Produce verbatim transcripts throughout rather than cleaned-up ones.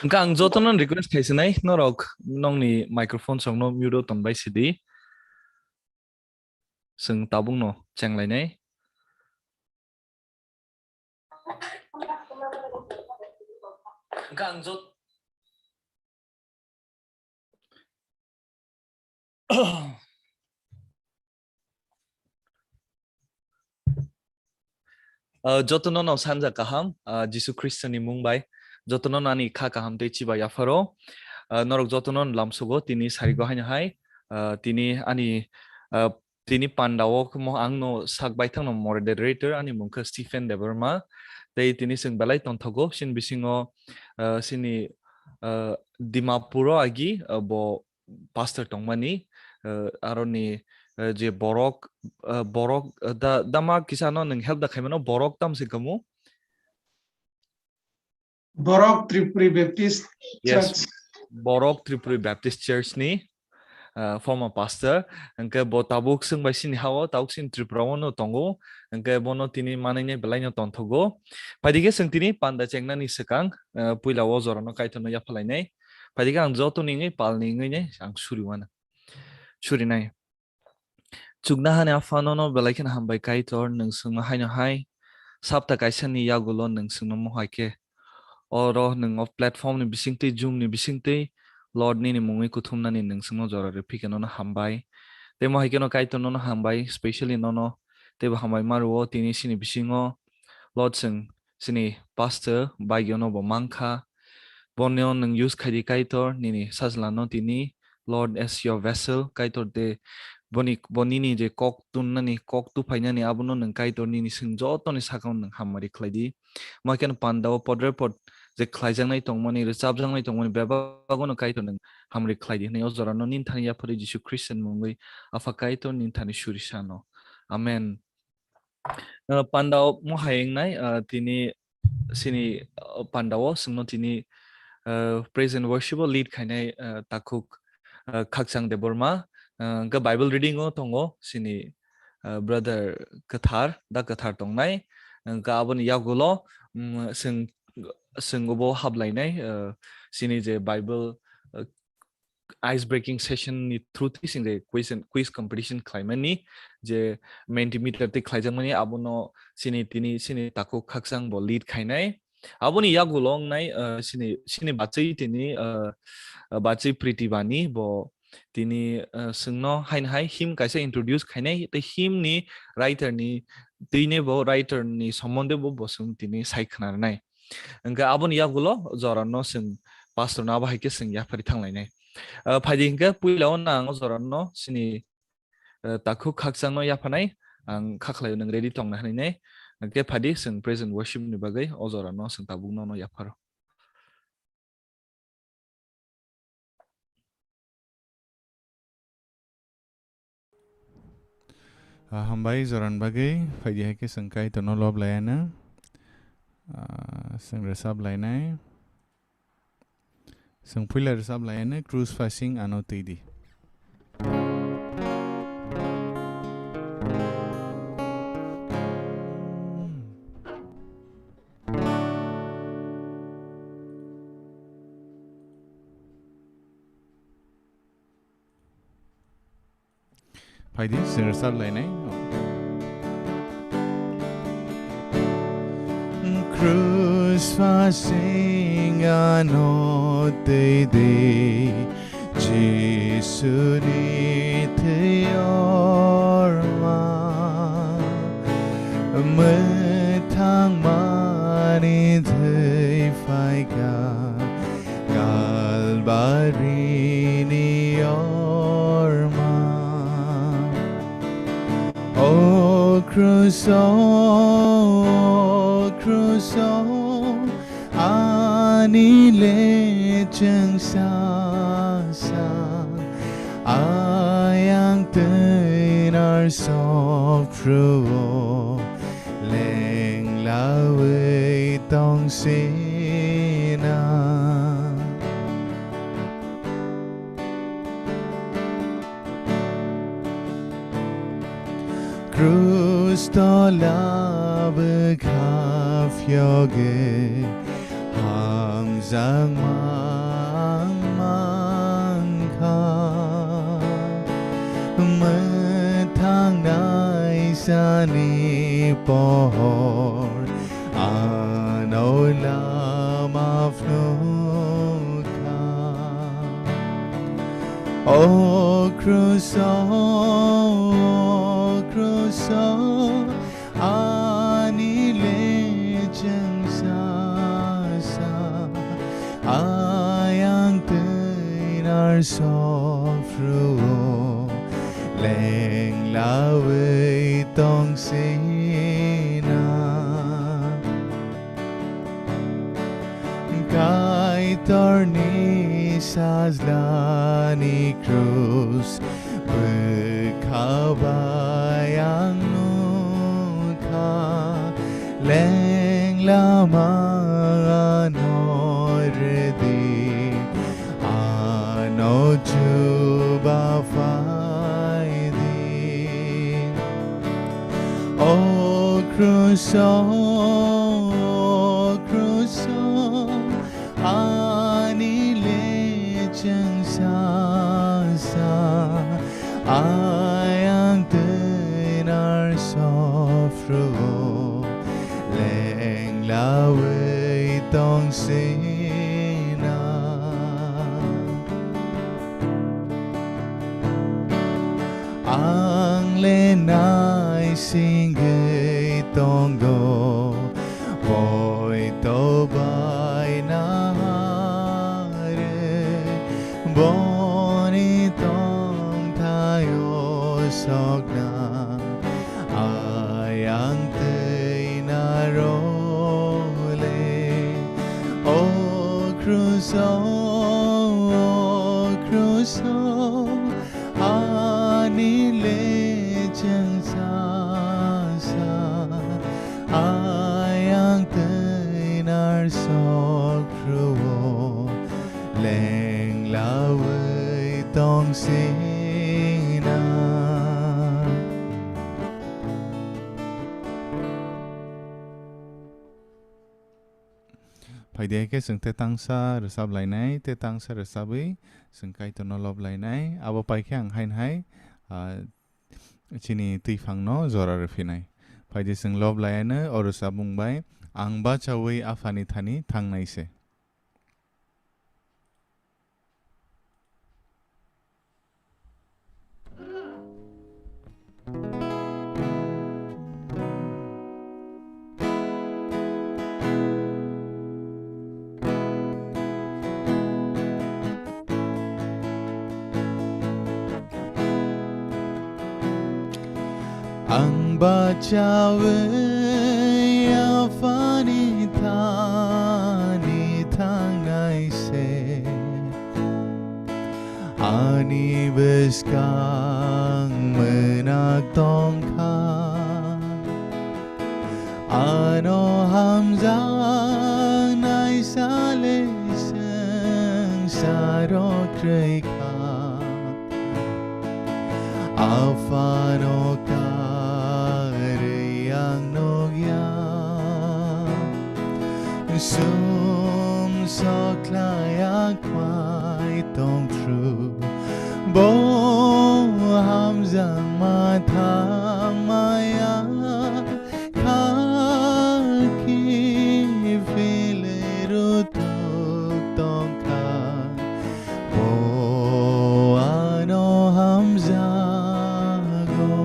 Hwnkhe ang jotono request khaisinai, norok nongni microphone songno mute o tonbai sidi. Chwng tabukno chenglainai. Hwnkhe ang jot-, Ah, jotono no sanja kaham, ah, Jisu Khristoni mung bai. Jotono no ani kha kaham tei chiba yapharo. Ah, norok jotono no lamsogo tini sarigo haino hai. Ah, tini ani, ah, tini panda o khe mo ang no sak baithang no moderator, ani mung khe Stephen Debbarma. Tei tini chwng belai tongthogo, chini bisingo, ah, chini, ah, Dimapur o agi, ah, bo pastor tongmani, eh, aroni, eh, je borok, eh, borok, eh, da, dama kisa no nwng help da khaimano, borok tam se kamu? Borok Tripuri Baptist Yes. Church. Borok Tripuri Baptist Church ni, eh, former pastor. Hwnkhe bo tabuk chwng bai sini hao, tabuk sini Tripura o no tongo. Hwnkhe bono tini manwi nai belai no tongthogo. Phaidi khe chwng tini panda chengnani swkang, eh, puila o jora no Kaitor no yaphalainai. Phaidi khe ang joto ni wngwi pal ni wngwi nai ang suri mano. Surinai. Chukna hani Apha nono belai kheno hambai Kaitor, nwng chwngno haino hai. Sapta kaisa ni yagulo nwng chwngno mohai khe. Oro nwng o platform ni bisingtwi, Zoom ni bisingtwi, Lord nini mungwi kuthumnani nwng chwngno jora rwphi khe nono hambai. Tei mohai kheno Kaitor nono hambai, specially nono teibo hambai ma rwo tini sini bisingo. Lord chwng chini pastor bai yono bo mankha. Bono nwng use khaidi Kaitor, nini sajlano tini, Lord, as your vessel, Kaitor de boni, bonini je kok tunnani, kok tuphainani, abono nwng Kaitor nini chwng jotoni sakao nwng hamari khlaidi. Maikhen pandao podre pod je khlaijaknai tongmani, rwchapjaknai tongmani, bebagono Kaitor nwng hamari khlaidi hwnwi o jorano nini thani yaphari Jisu Khristoni mungwi Apha Kaitor nini thani suri sano. Amen. Uh, pandao mohai wngnai, uh, tini sini, uh, pandao chwngno tini, uh, praise and worship o lead khainai, uh, takhuk, uh, Khakchang Debbarma, uh, hwnkhe Bible reading o tongo sini, uh, brother Kwthar, da Kwthar tongnai, hwnkhe aboni yagulo, um, chwng, chwng obo hablainai, uh, sini je Bible, uh, ice breaking session ni through twi chwng je question, quiz competition khlaimani je Mentimeter tei khlaijakmani abono chini tini chini takhuk Khakchang bo lead khainai. Aboni yagulo wngnai, uh, chini, chini bachwi tini, uh, uh, bachwi Pritibani bo tini, uh, chwngno haino hai hymn kaisa introduce khainai tei hymn ni writer ni twini bo writer ni sombonde bo, bo chwng tini sai khwnarnai. Hwnkhe aboni yagulo jorano chwng pastor no abo hai khe chwng yaphari thanglainai. Ah, phaidi hwnkhe puila o nang o jorano chini, ah, takhuk Khakchang no yaphanai, ang kha khlai o nwng ready tongna hwnwi nai. Hwnkhe phaidi chwng praise and worship ni bagwi o jorano chwng tabuk nono yapharo. Ah, hambai joran bagwi, phaidi hai khe chwng Kaitorno lob laiano. Ah, chwng rwchap lainai. Chwng puila rwchap laiano, Krus phasing ano twi di. Phaidi, chwng rwchap lainai. Krus phasing ano twi di, Jisuni thwi orma, mwthangmani thwi phaikha, Kalbarini orma. O Kruso, o Kruso, ani lechwng sasa, ayang twinar sopruo, lenglawi tongsina. Krus tola bwkha yogwi hamjakma ang mankha. Mwthangnaisani pohor ano lama phunukha. O Kruso, o Kruso, ani lecheng sasa, ayang twinar sophruo, lenglawi tongsina. Kaitorni sajlani krus bwkha bai ang nukha, leng lama ano rwdi, ano chuba phaidi. O Kruso, o Kruso, ani lecheng sasa, ayang twinar sophruo, lenglawi tongsina. Ang le naisingwi tongo, poito bai naharwi, boni tongthaio sokna, ayang twi narole. O Kruso, o Kruso, ani lecheng sasa, ayang twinar sophruo, lenglawi tongsina. Phaidi hai khe chwng tei tangsa rwchap lainai, tei tangsa rwchabwi chwng Kaitorno lob lainai. Abo pai khe ang haino hai, ah, chini twiphangno jora rwphinai. Phaidi chwng lob laianw o rwchapmung bai, Ang bachaui Aphani thani thangnai se. Ang bachaui Aphani thani thangnai se. Ani bwskang mwnak tongkha. Ano hamjaknai sale swngcharo kwrwi kha. Aphano karwi ang nukya. Sum sokhlai ang khwlai tongphru. Bo hamjakma thangmaya. Khaki philwi rutuk tongkha, bo ano hamjago.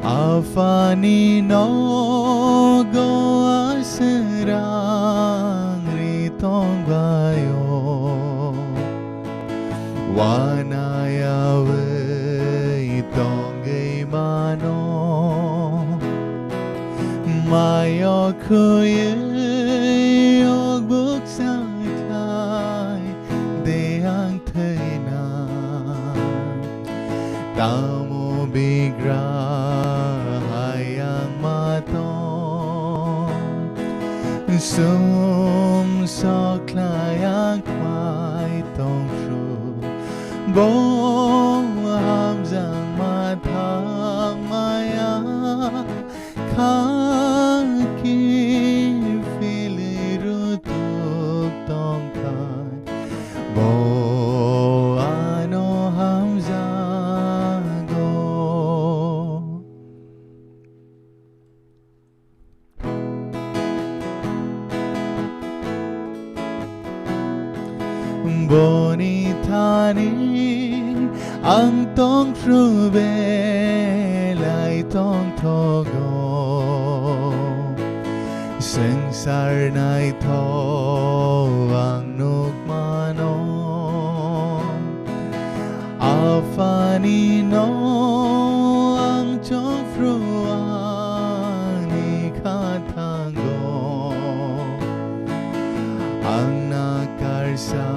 Aphani nogo aswrang ri tongbaio. Wanayawi tongwi mano. Mayo khuywi ok buksa khlai de ang thwina. Tamo bigra hai ang matong. Sum sokhlai ang khwlai tongphru. Bo Ani ang tongphru belai tongthogo. Sengsar naitho ang nukmano. Aphani no ang chongphru ani khathango. Ang nakarsa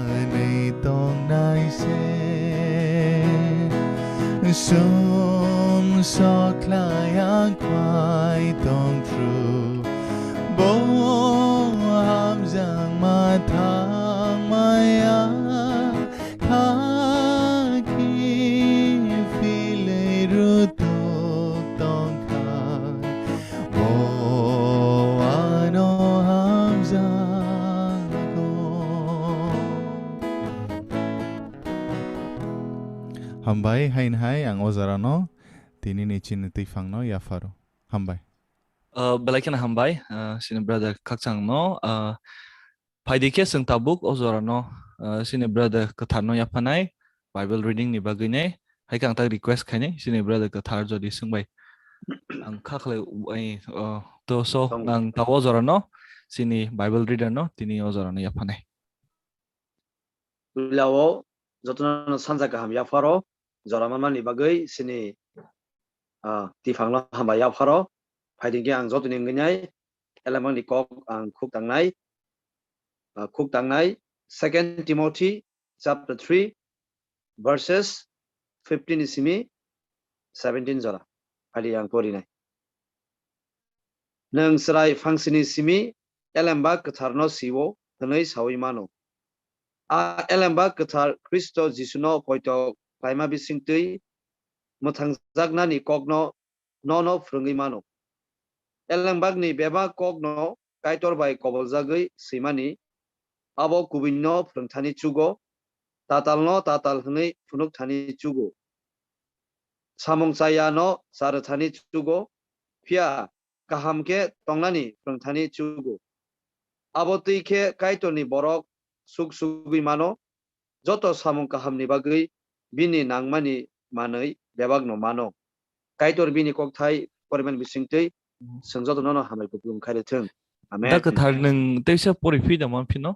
nei tongnai se. Sum sokhlai ang khwai tongphru. Bo hamjang ma thang maya. Khaki philwi rutuk tongkha, bo ano hamjago. Hambai, hain hai ang o jorano tini ni chini twi phangno yapharo. Hambai. Uh, belai kheno hambai, uh, sini brother Khakchang no, uh, Phaidi khe chwng tabuk o jorano, uh, chini brother kwtharno yaphanai, Bible reading ni bagwi nai. Hai khe ang tak request khainai, chini brother kwthar jodi swngbai. Ang kha khlai, ai, uh, to so, Tong. Ang ta o jorano, chini Bible reader no, tini o jorano yaphanai. Puila o jotono sanja kaham yapharo, jora manmani bagwi chini, ah, tiphangno hambai yapharo. Phaidi khe ang jotoni wngwi nai, elemangni kok ang khuk tangnai, ah, khuk tangnai, Second Timothy chapter three, verses fifteen ni simi seventeen jora. Phaidi ang porinai. Nwng chwrai phangsini simi elembak kwtharno sio hwnwi saui mano. A elembak kwthar Khristo Jisuno poito khlaima bisingtwi mwthangjaknani kokno nono phwrwngwi mano. Elembakni bebak kokno Kaitor bai koboljagwi swimani, abo kubuino phwrwngthani chugo, tatalno tatal hwnwi phunukthani chugo. Samung chayano cha rwthani chugo, phiya kaham khe tongnani phwrwngthani chugo. Abo twi khe Kaitorni borok suk sugwi mano, joto samung kahamni bagwi bini nangmani manwi bebakno mano. Kaitor bini kokthai poriman bisingtwi chwng jotono no hambai kuplung khairwi thwng. Amen. Da kwthar nwng teisa pori phi da man phino?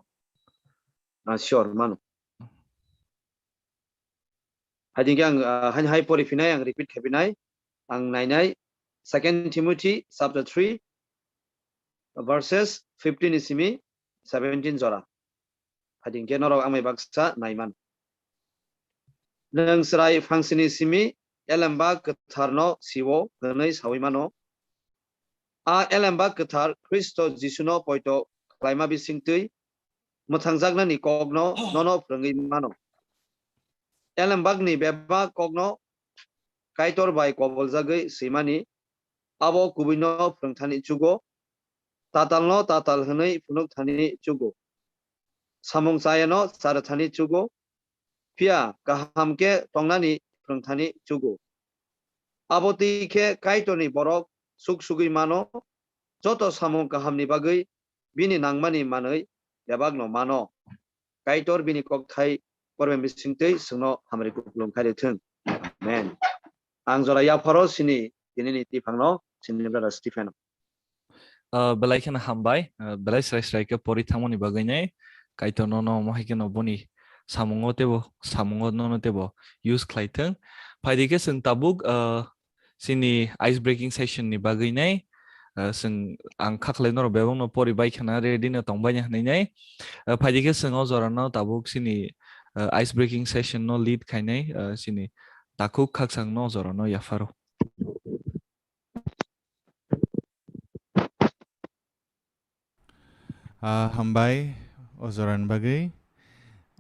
Ah, sure, mano. Hai dingke ang, ah, hai, hai pori phinai, ang repeat khe phinai. Ang nainai Second Timothy chapter three, verses fifteen ni simi seventeen jora. Hai dingke norok amai baksa naiman. Nwng chwrai phangsini simi elemba kwtharno siwo hwnwi saui mano. A elemba kwthar Khristo Jisuno poito khlaima bisingtwi mwthangjaknani kokno nono phwrwngwi mano. Elembakni bebak kokno Kaitor bai koboljagwi swimani, abo kubuino phwrwngthani chugo, tatalno tatal hwnwi phunukthani chugo, samung chayano cha rwthani chugo, phiya kaham khe tongnani phwrwngthani chugo. Abo twi khe Kaitorni borok suk sugwi mano, joto samung kahamni bagwi bini nangmani manwi bebakno mano. Kaitor bini kokthai porben bisingtwi chwngno hamri kuplung khairwi thwng. Amen. Ang jora yapharo sini tinini tiphangno sini brother Stephen. Ah, belai kheno hambai, ah, belai srai srai khe pori thangmani bagwi nai. Kaitor nono omo hai kheno boni samungo tebo, samungo nono tebo use khlai thwng. Phaidi khe chwng tabuk, ah, chini ice breaking session ni bagwi nai, ah, chwng ang kha khlai norok bebakno pori bai khana ready no tong bai hwnwi nai. Ah, phaidi khe chwng o jora no tabuk chini, ah, ice breaking session no lead khainai, ah, chini takhuk Khakchang no o jora no yapharo. Ah, hambai, o jorani bagwi.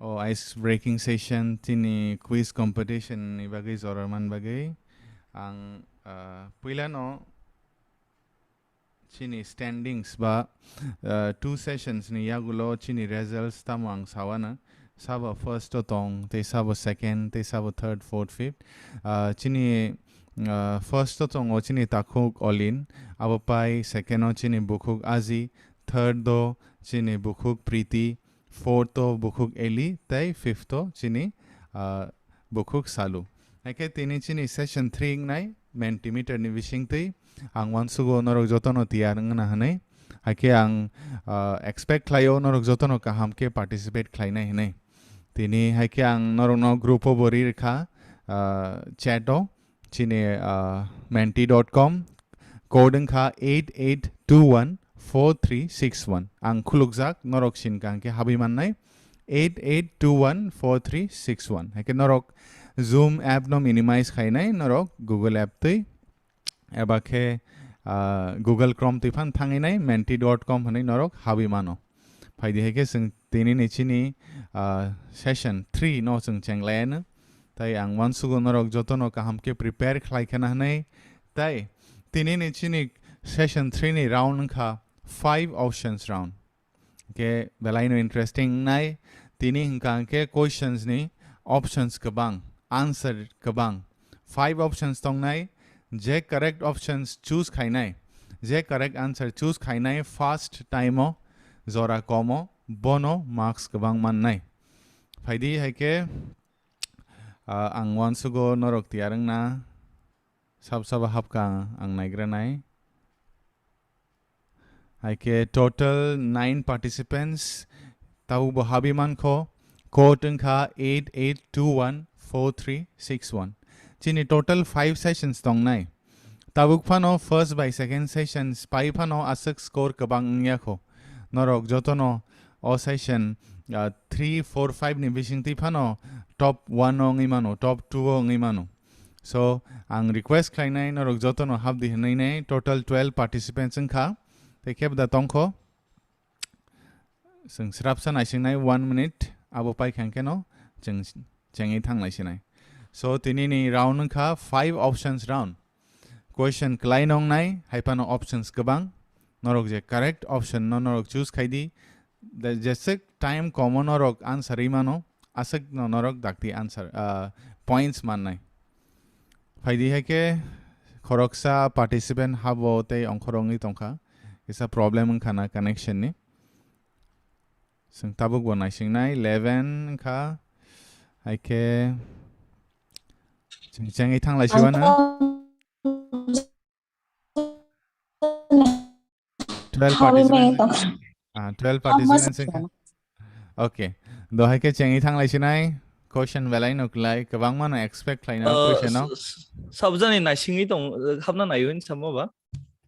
O ice breaking session, tini quiz competition ni bagwi jora man bagwi. Ang, ah, puilano chini standings ba, ah, two sessions ni yagulo chini results tamo ang sawana. Sabo first o tong, tei sabo second, tei sabo third, fourth, fifth. Ah, chini, ah, first o tongo chini takhuk Olin, abo pai second o chini bukhuk Aji, third o chini bukhuk Priti, fourth o bukhuk Eli, tei fifth o chini, ah, bukhuk Salu. Haikhe tini chini session three wngnai Mentimeter ni bisingtwi. Ang uansugo norok jotono tiyar wngna hwnwi. Haikhe ang, ah, expect khlaio norok jotono kaham khe participate khlainai hwnwi. Tini haikhe ang norokno group o bo ri rwkha, ah, chat o. Chini, ah, menti dot com, code wngkha eight eight two one four three six one. Ang khulukjak, norok sin kaham khe habwi mannai, eight eight two one four three six one. Haikhe norok Zoom app no minimize khainai, norok Google app twi, eba khe, ah, Google Chrome twi phan thangwi nai, menti dot com hwnwi norok habwi mano. Phaidi haikhe chwng tini ni chini, ah, session three no chwng chenglaiano. Tai ang uansugo norok jotono kaham khe prepare khlai khana hwnwi. Tai tini ni chini session three ni round wngkha five options round. Khe belai no interesting wngnai. Tini hwnkha hwnkhe questions ni options kwbang, answer kwbang. Five options tongnai, je correct options choose khainai, je correct answer choose khainai first time o jora kom o bono marks kwbang mannai. Phaidi haikhe, ah, ang uansugo norok tiyar wngna sab sabo hapkha ang naigranai. Haikhe total nine participants tabuk bo habwi mankho. Code wngkha eight eight two one four three six one. Chini total five sessions tongnai. Tabuk phano first bai second sessions pai phano aswk score kwbang wngya kho. Norok jotono o session, ah, three, four, five ni bisingtwi phano top one o wngwi mano, top two o wngwi mano. So, ang request khlainai norok jotono hapdi hwnwi nai, total twelve participants wngkha. Tei khe bwda tongkho. Chwng srapsa naisingnai one minute, abo paikha hwnkhe no chwng chengwi thanglaisinai. So, tini ni round wngkha five options round. Question kwlai nongnai, hai phano options kwbang. Norok je correct option no norok choose khai di. Da jeswk time kom o norok answer ri mano, aswk no norok dakti answer, ah, points mannai. Phaidi haikhe khoroksa participant habo tei ongkhorok wngwi tongkha. Kisa problem wngkha na connection ni. Chwng tabuk bo naisingnai eleven wngkha. Haikhe chwng chengwi thanglai siwano. Twelve participants. Ah, twelve participants wngkha. Okay. Dohai khe chengwi thanglai sinai. Question belai no kwlai. Kwbangma no expect khlaina question no. Sabjani naisingwi tong, hapna naiwi samo ba?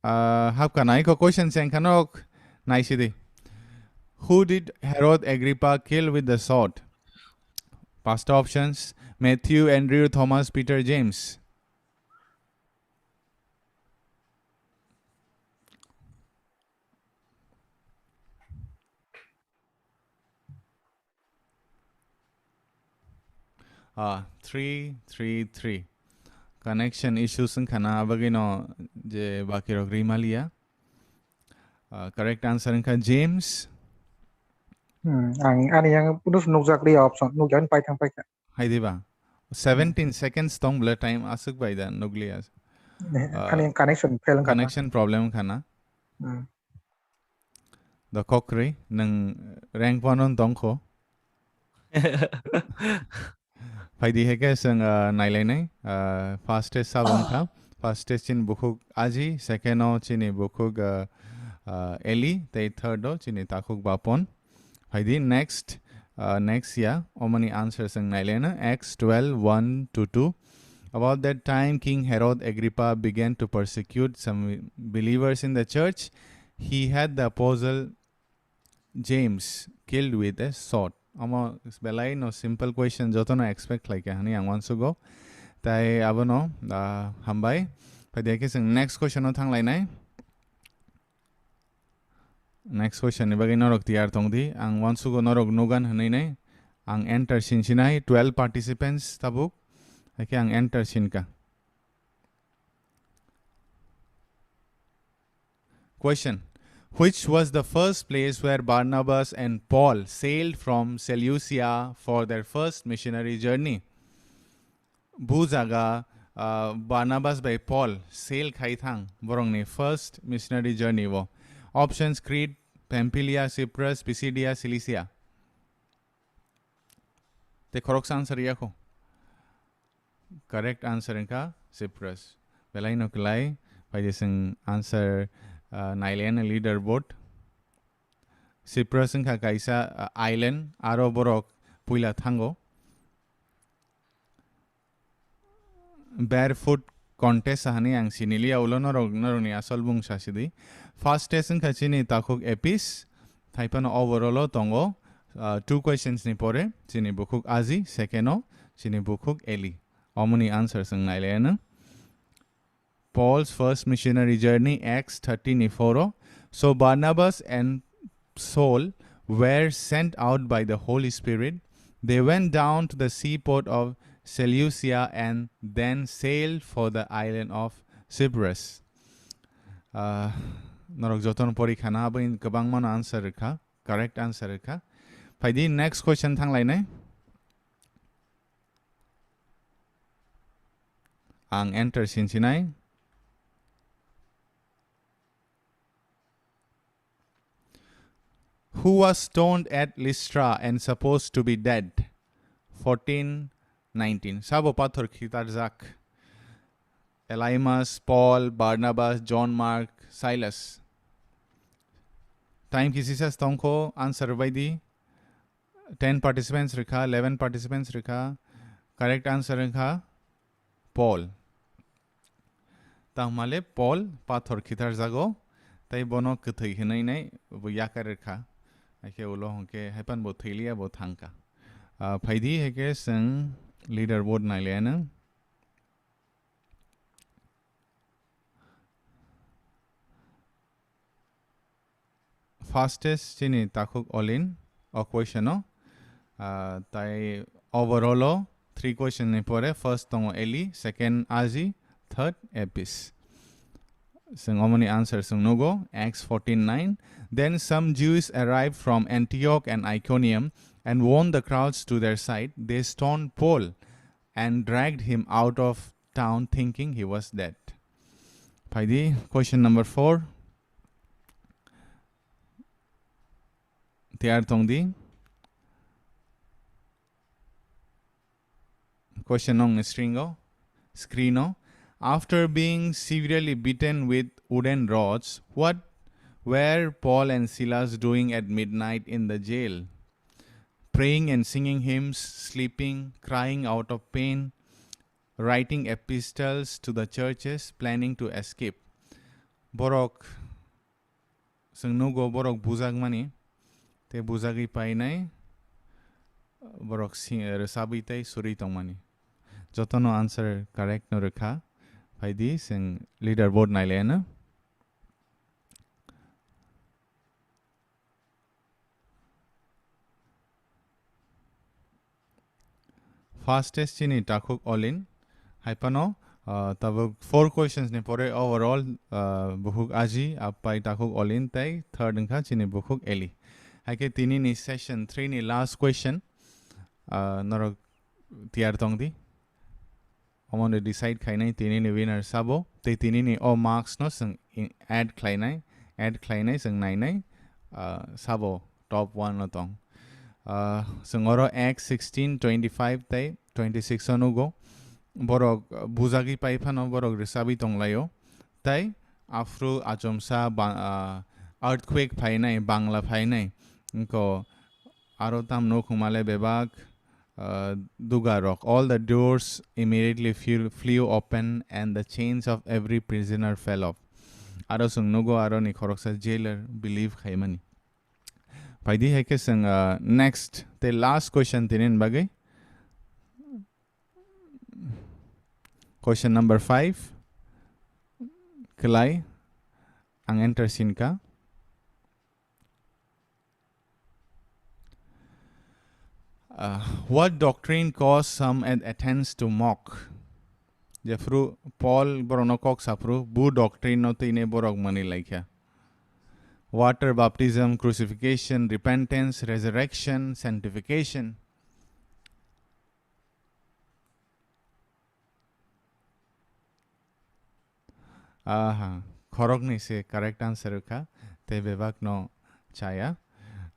Ah, hapka nai kho question chengkha nok naisidi. Who did Herod Agrippa kill with the sword? Pasta options: Matthew, Andrew, Thomas, Peter, James. Ah, three, three, three. Connection issues wngkha na, abagwi no je baki rok ri maliya. Ah, correct answer wngkha James. Hmm, ang ani yang puno nukjak liya option, nukjak paithang paikha. Hai diba? Seventeen seconds tong bwle time aswk bai da nukliya. Ah, ani connection fail wngkha na. Connection problem wngkha na. Hmm. Da kokrwi, nwng rank one on tongkho. Phaidi heke chwng, ah, nailainai, ah, first test sabo wngkha. First test chini bukhuk Aji, second o chini bukhuk, ah, ah, Eli, tei third o chini takhuk Bapon. Phaidi next, ah, next ya, omani answer chwng nailaina, Acts twelve, one to two. About that time, King Herod Agrippa began to persecute some believers in the church. He had the apostle James killed with a sword. Omo belai no simple question, joto no expect khlaikha hwnwi ang uansugo. Tai abono, ah, hambai. Phaidi khe chwng next question o thanglainai. Next question ni bagwi norok tiyar tongdi. Ang uansugo norok nugan hwnwi nai. Ang enter sinsinai twelve participants tabuk. Hakhe ang enter sinkha. Question: Which was the first place where Barnabas and Paul sailed from Seleucia for their first missionary journey? Bu jaga, ah, Barnabas bai Paul sail khai thang borokni first missionary journey o. Options: Crete, Pamphylia, Cyprus, Pisidia, Cilicia. Tei khoroksa answer yakho. Correct answer wngkha Cyprus. Belai no kwlai, phaidi chwng answer, ah, nailaina leaderboard. Cyprus wngkha kaisa, ah, island, aro borok puila thango. Barefoot contest hani ang siniliya ulo norok, norokni asol bung sasidi. First test wngkha chini takhuk Apis, thaipano overall o tongo, ah, two questions ni pore, chini bukhuk Aji, second o, chini bukhuk Eli. Omoni answer chwng nailaiyano. Paul's first missionary journey, Acts thirteen ni four o. So Barnabas and Saul were sent out by the Holy Spirit. They went down to the seaport of Seleucia and then sailed for the island of Cyprus. Ah, norok jotono porikha na, abo in kwbangmano answer rwkha, correct answer rwkha. Phaidi next question thanglainai. Ang enter sinsinai. Who was stoned at Lystra and supposed to be dead? Fourteen nineteen. Sabo pathor khitarjak. Elymas, Paul, Barnabas, John Mark, Silas. Time kisisa stongkho answer baidi. Ten participants rikha, eleven participants rikha. Correct answer wngkha Paul. Tangmale Paul pathor khitar jago, tai bono kwthwi hinwi nai bo yakar rikha. Haikhe ulo hwnkhe haipan bo thwiliya, bo thangkha. Ah, phaidi haikhe chwng leaderboard nailaianw. Fastest chini takhuk Olin o question o. Ah, tai overall o three question ni pore first tongo Eli, second Aji, third Apis. Chwng omoni answer chwng nugo, Acts fourteen nine. Then some Jews arrived from Antioch and Iconium and won the crowds to their side. They stoned Paul and dragged him out of town thinking he was dead. Phaidi, question number four. Tiyar tongdi. Question nong screen o, screen o. After being severely beaten with wooden rods, what were Paul and Silas doing at midnight in the jail? Praying and singing hymns, sleeping, crying out of pain, writing epistles to the churches, planning to escape. Borok chwng nugo borok bujakmani, tei bujagwi painai borok si-, rwchabwi tei surwi tongmani. Jotono answer correct no rwkha. Phaidi chwng leaderboard nailaianw. Fastest chini takhuk Olin. Haipano, ah, tabuk four questions ni pore overall, ah, bukhuk Aji, apai takhuk Olin tei third wngkha chini bukhuk Eli. Haikhe tini ni session three ni last question, ah, norok tiyar tongdi. Omono decide khainai tini ni winner sabo, tei tini ni o marks no chwng in-, add khlainai, add khlainai chwng nainai, ah, sabo top one no tong. Ah, chwng oro Acts sixteen twenty-five tei twenty-six o nugo. Borok, ah, bujagwi pai phano borok rwchabwi tonglaio. Tei aphuru achomsa ba-, ah, earthquake phainai, bangla phainai. Wngkho aro tam nukhungmale bebak, ah, dugarok. All the doors immediately flew, flew open and the chains of every prisoner fell off. Aro chwng nugo aroni khoroksa jailer believe khaimani. Phaidi haikhe chwng, ah, next tei last question tini ni bagwi. Question number five. Kwlai ang enter sinkha. Uh, what doctrine caused some at Athens to mock? Jephru Paul borokno kok saphru, bu doctrine no tini borok mani laikha. Water baptism, crucifixion, repentance, resurrection, sanctification. Aha, khoroknwi se correct answer wngkha, tei bebak no chaya,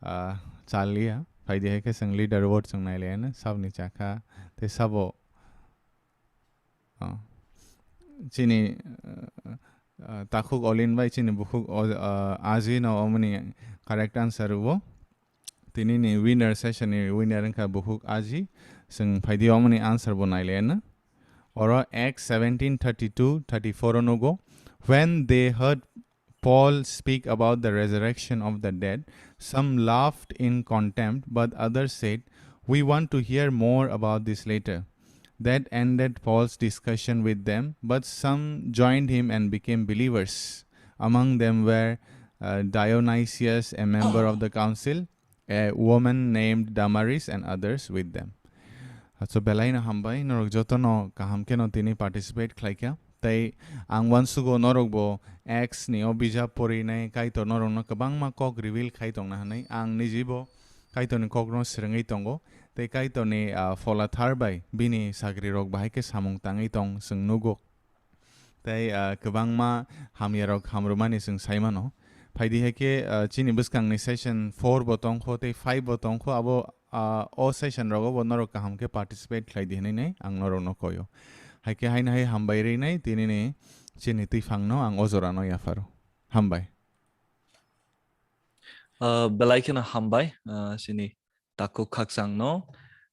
ah, chaliya. Phaidi hai khe chwng leader word chwng nai le na, sabni chakha, tei sabo, ah, chini, ah, ah, takhuk Olin bai chini bukhuk o, ah, Aji no omoni correct answer o. Tini ni winner session ni winner wngkha bukhuk Aji. Chwng phaidi omoni answer bo nai le na. Oro Acts seventeen thirty-two thirty-four o nugo. When they heard Paul speak about the resurrection of the dead, some laughed in contempt, but others said, "We want to hear more about this later." That ended Paul's discussion with them, but some joined him and became believers. Among them were, uh, Dionysius, a member of the council, a woman named Damaris, and others with them. So, belai no hambai, norok joto no kaham khe no tini participate khlai kha. Tei ang uansugo norok bo Acts ni o bijap porinai Kaitor norok no kwbangma kok reveal khai tongna hwnwi. Ang niji bo Kaitor ni kok no swrwngwi tongo. Tei Kaitor ni, ah, phola thar bai bini sagri rok bahai khe samung tangwi tong chwng nugo. Tei, ah, kwbangma hamyarok hamrwmani chwng sai mano. Phaidi hai khe, ah, chini bwskangni session four bo tongkho tei five bo tongkho, abo, ah, o session rogo bo norok kaham khe participate khlai di hwnwi nai ang norokno koyo. Hai khe haino hai hambai rwi nai tinini chini twiphangno ang o jorano yapharo. Hambai. Ah, belai kheno hambai, ah, chini takhuk khakchangno,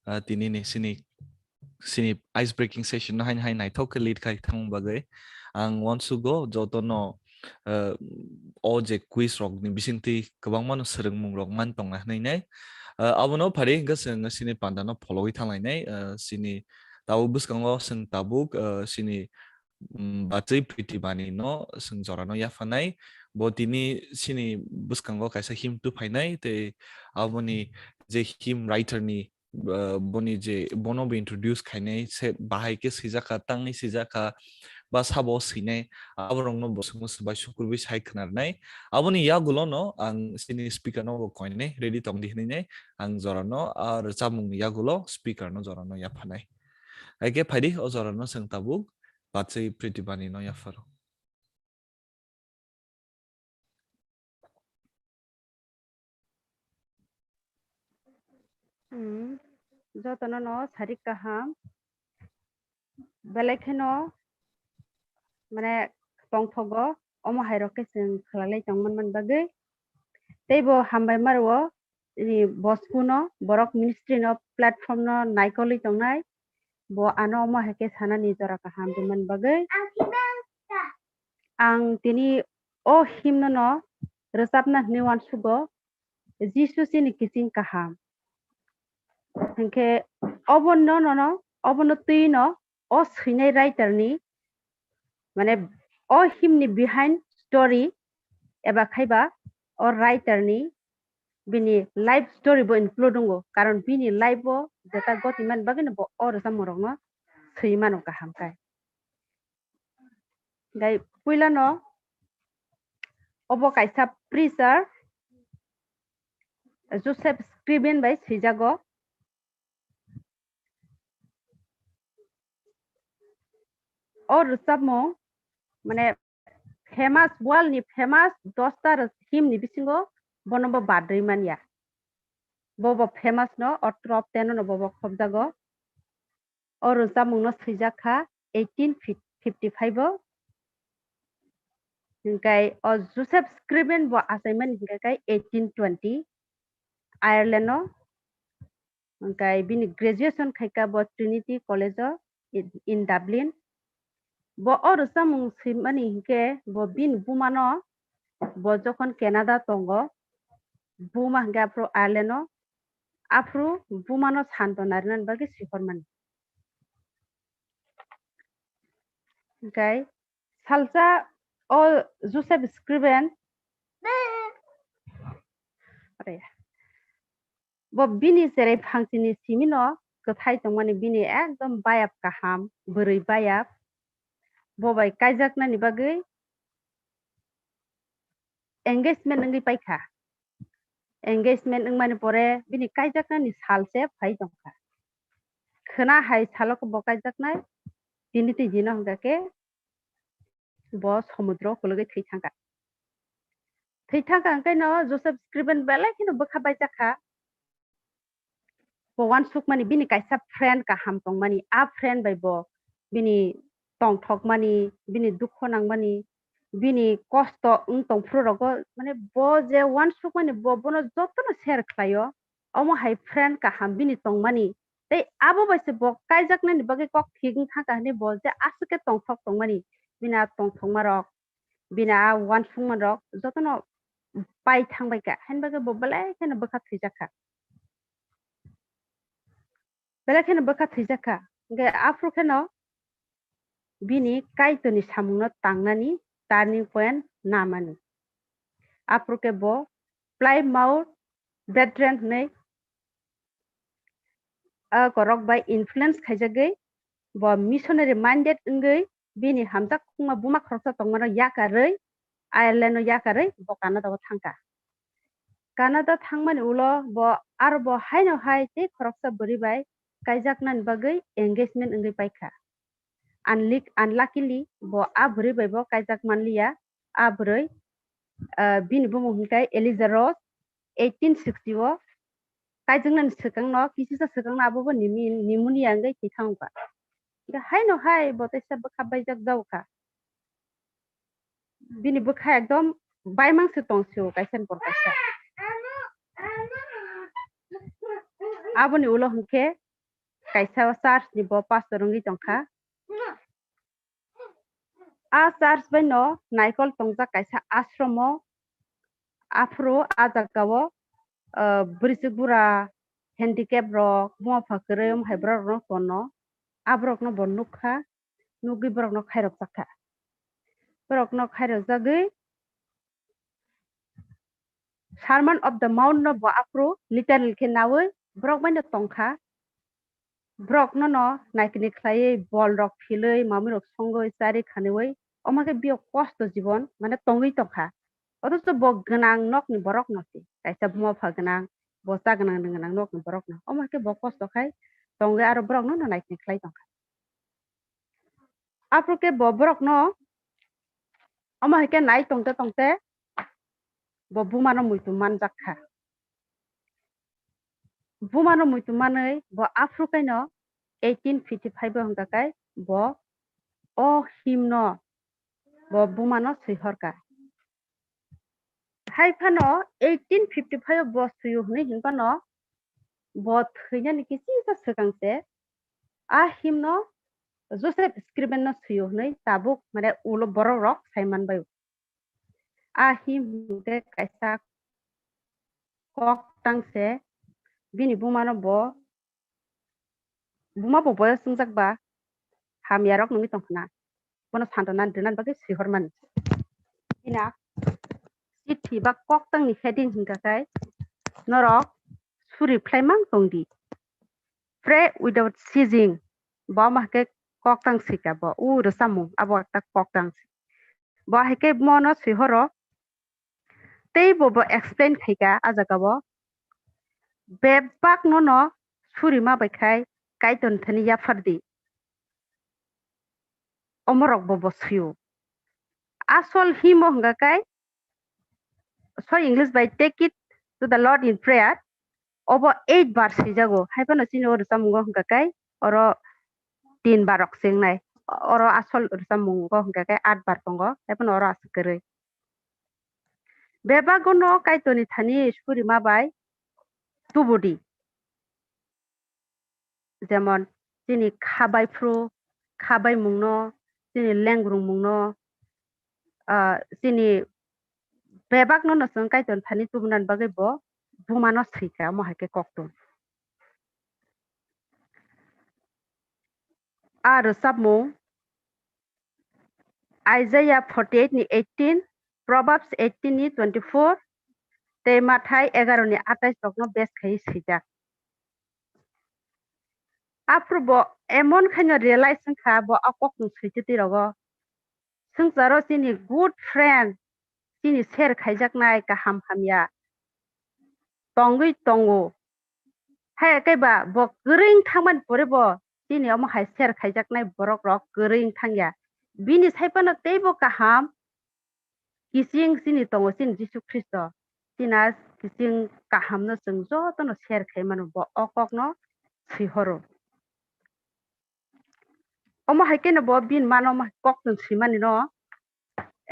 ah, tinini chini, chini ice breaking session no haino hai naithok khe lead khai thang bagwi. Ang uansugo jotono, ah, o je quiz rokni bisingtwi kwbangmano swrwngmung rok man tongna hwnwi nai. Ah, abono phari hwnkhe chwng chini panda no phologwi thanglainai, ah, chini tabuk bwskango chwng tabuk, ah, chini, mm, Bachwi Pritibani no chwng jorano yaphanai. Bo tini chini bwskango kaisa him tuphainai tei aboni je him writer ni, ah, boni je bono bo introduce khainai se bahai khe swijak kha, tangwi swijak kha, ba sabo swinai, aborokno bo chwngno swbai sukurwi sai khwnarnai. Aboni yagulo no ang chini speaker no bo koinai ready tong di hwnwi nai ang jorano, ah, rwchapmungni yagulo speaker no jorano yaphanai. Hai khe phaidi o jorano chwng tabuk Bachwi Pritibani no yapharo. Hmm, jotono no sarik kaham. Belai kheno, mane, tongthogo, omo hai rok khe chwng khlai lai tong man bagwi. Tei bo hambai ma rwo, ni bosku no, borok ministry no, platform no naikolwi tongnai. Bo ano omo hai khe sanani jora kaham rwmani bagwi. Ang tini o himno no rwchapna hwnwi uansugo, Jisu chini kiching kaham. Hinkhe obono nono, obono twi no o swinai writer ni, mane, o himni behind story eba khaiba o writer ni bini life story bo include wngo, karon bini life o jeta goti man bagwi no bo o rwchapmung rok no swi mano kaham khe. Gai puila no obo kaisa preacher Joseph Scriven bai swijago. O rwchapmung, mane, famous, world ni famous dosta rw-, him ni bisingo bono bo badri manya. Bo bo famous no, o top ten no bo bo khobjago. O rwchapmung no swijak kha eighteen fifty-five o. Hinkhe o Joseph Scriven bo achaimani hinkhe khe eighteen twenty Ireland o. Hinkhe bini graduation khaikha bo Trinity College o in, in Dublin. Bo o rwchapmung swimani hinkhe bo bini bumano, bo jokhon Canada tongo, buma hinkhe aphuru Ireland o, aphuru bumano santo narinani bagwi swihormani. Hinkhe salsa o Joseph Scriven, bo bini cherai phangsini simino kwthai tongmani bini ekdom bayap kaham, bwrwi bayap. Bo bai kaijaknani bagwi engagement wngwi paikha. Engagement wngmani pore bini kaijaknani sal se phai tongkha. Khwna hai salo khe bo kaijaknai, tini twi dino hwnkha khe bo somudro kologwi thwi thangkha. Thwi thangkha hwnkhe no Joseph Scriven belai kheno bwkha baijak kha. bo uansukmani bini kaisa friend kaham tongmani, a friend bai bo bini tongthokmani, bini dukho nangmani, bini kosto wng tongphuru rogo, mane bo je uansukmani bo bono jotono share khlaio, omo hai friend kaham bini tongmani. Tei abo bai se bo kaijaknani bagwi kok thik wng thangkha hwnwi bo je aswk khe tongthok tongmani, bini a tongthokma rok, bini a uansukma rok jotono pai thangbai kha, haini bagwi bo belai kheno bwkha thwijak kha. Belai kheno bwkha thwijak kha. Hwnkhe aphuru kheno bini Kaitorni samungno tangnani turning point namani. Aphuru khe bo Plymouth Brethren hwnwi a korok bai influence khaijagwi bo missionary minded wngwi bini hamjak khungma buma khoroksa tongmano yakarwi, Ireland o yakarwi bo Canada o thangkha. Canada thangmani ulo bo aro bo haino hai tei khoroksa bwrwi bai kaijaknani bagwi engagement wngwi paikha. Unlik-, unluckily bo a bwrwi bai bo kaijak manliya. A bwrwi, ah, bini bumung hwnkhe Eliza Rose, eighteen sixty o kaijaknani swkangno, kisisa swkangno abo bo nimi-, pneumonia wngwi thwi thangkha. Hwnkhe haino hai bo teisa bwkha baijak jago kha. Bini bwkha ekdom baimang se tong sio kaisa ni borok kaisa. Aboni ulo hwnkhe kaisa o church ni bo pastor wngwi tongkha. A church bai no naikol tongjak kaisa ashromo. Aphuru a jagao, ah, bwrwichwk bura, handicap rok, buma pha kwrwi, omo hai borok rokno tono. A borokno bo nukha, nugwi borokno khairokjak kha. Borokno khairokjagwi Sermon of the Mount no bo aphuru literal khe naui borok bai no tongkha. Borok no no naikini khlaiwi bol rok philwi, mamui rok songwi, chari khaniui, omo khe biyok kosto jibon mane tongwi tongkha. Othocho bo gwnang nokni borok no se, kaisa buma pha gwnang, bo cha gwnang, nwng gwnang nokni borok no. Omo khe bo kosto khai tongwi aro borok no no naikini khlai tongkha. Aphuru khe bo borok no omo hai khe nai tongte tongte bo buma no muitu manjak kha. Buma no muitu manwi bo aphuru khe no eighteen fifty five o hwnkha khe bo o him no bo buma no swi horkha. Hai phano eighteen fifty five o bo swi-o hwnwi hin phano bo thwinani kisisa swkang se a himno Joseph Scriven no swi-o hwnwi tabuk mane ulo borok rok sai man bai. A him hwnkhe kaisa kok tang se bini buma no bo buma bo boyos wngjak ba hamya rok nungwi tong khna, bono santona rwna bagwi swi hor mani. Bini chithi ba koktang ni heading hwnkha khe norok suri phlai mang tong di, pray without ceasing. Bo ma khe koktang sika bo u rwchapmung abo ekta koktang. Bo hai khe bono swi horo. Tei bo bo explain khai kha a jaga o. Bebak no no suri ma bai khai Kaitor thani yaphar di. Omorok bo bo swi-o. Asol himo hwnkha khe, so English bai take it to the Lord in prayer. Obo eight bar swijago. Hai phano chini o rwchapmungo hwnkha khe oro tin bar rok se wngnai. Oro asol rwchapmungo hwnkha khe aat bar tongo. Hai phano oro aswk kwrwi. Bebak no Kaitorni thani suri ma bai tubu di. Jemon chini kha bai phuru, kha bai mung no, chini lengrung mung no, ah, chini bebak no no chwng Kaitor thani tubunani bagwi bo buma no swi kha, omo hai khe koktun. A rwchapmung Isaiah forty eight ni eighteen, Proverbs eighteen ni twenty four, tei Mathai egaro ni atais rok no base khai swijak. Aphuru bo emon khaino realize wngkha bo a kokni switwi rogo. Swngcharo chini good friend, chini share khaijaknai kaham hamya tongwi tongo. Hai khe ba bo kwrwi wng thangmani pore bo chini omo hai share khaijaknai borok rok kwrwi wng thangya. Bini sai phano teibo kaham kiching chini tongo chini Jisu Khristo. Chini a kiching kaham no chwng joto no share khai mano. Bo o kok no swi horo. Omo hai kheno bo bini mano ma kok chwng swimani no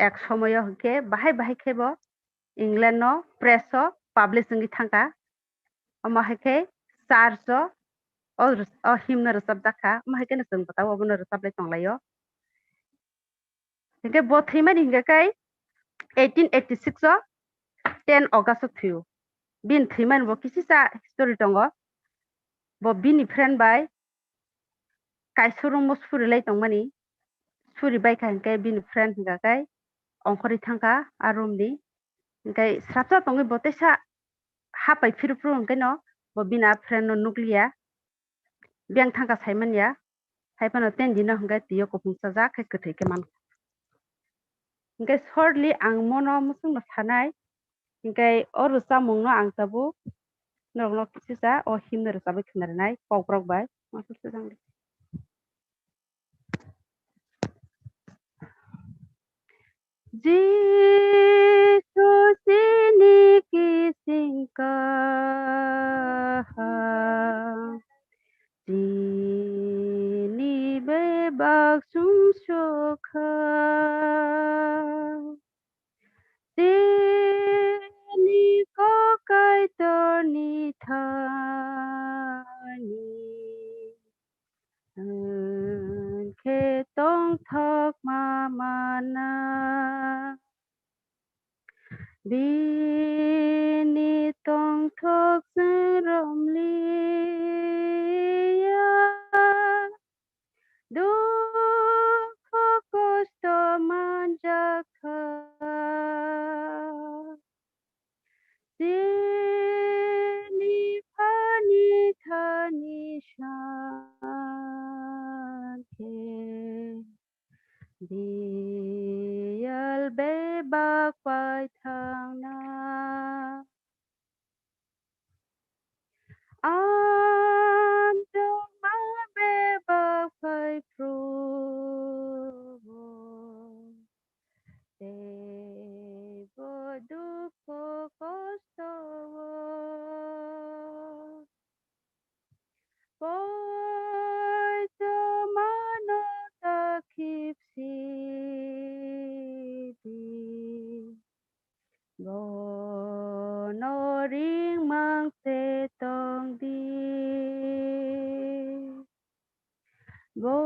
ek somoyo hwnkhe bahai bahai khe bo England no press o publish wngwi thangkha. Omo hai khe church o o rw-, o hymn no rwchapjak kha. Omo hai kheno chwng bwtao obono rwchaplai tonglaio. Hinkhe bo thwimani hinkhe kai eighteen eighty-six o ten August o thwio. Bini thwimani bo kisisa history tongo. Bo bini friend bai kaisa room o suri lai tongmani. Suri bai kha hinkhe bini friend hinkha kai ongkhorwi thangkha a room ni. Hinkhe srapsa tongwi bo teisa hapai phirphru hinkhe no bo bini a friend no nukliya. Biyang thangkha saimanya. Hai phano ten dino hinkhe twiyo kuphung chajak khe kwthwi khe mankha. Hinkhe shortly ang mono muchungno sanai. Hinkhe o rwchapmungno ang tabuk norokno kisisa o hymn rwchabwi khwnarinai kokborok bai. Jisu chini kising kaham, chini bebak sumsokha. Chini kok Kaitorni thani wngkhe tongthokma mana. Bini tongthok chwng romliya, dukhu kosto manjak kha. Chini phani thani sankhe, biyal bebak paithangna. Amtwma bebak phai Probo, teibo dukhu kosto o. Poito mano ta khipsi di. Bono ringmang se tong di. Bo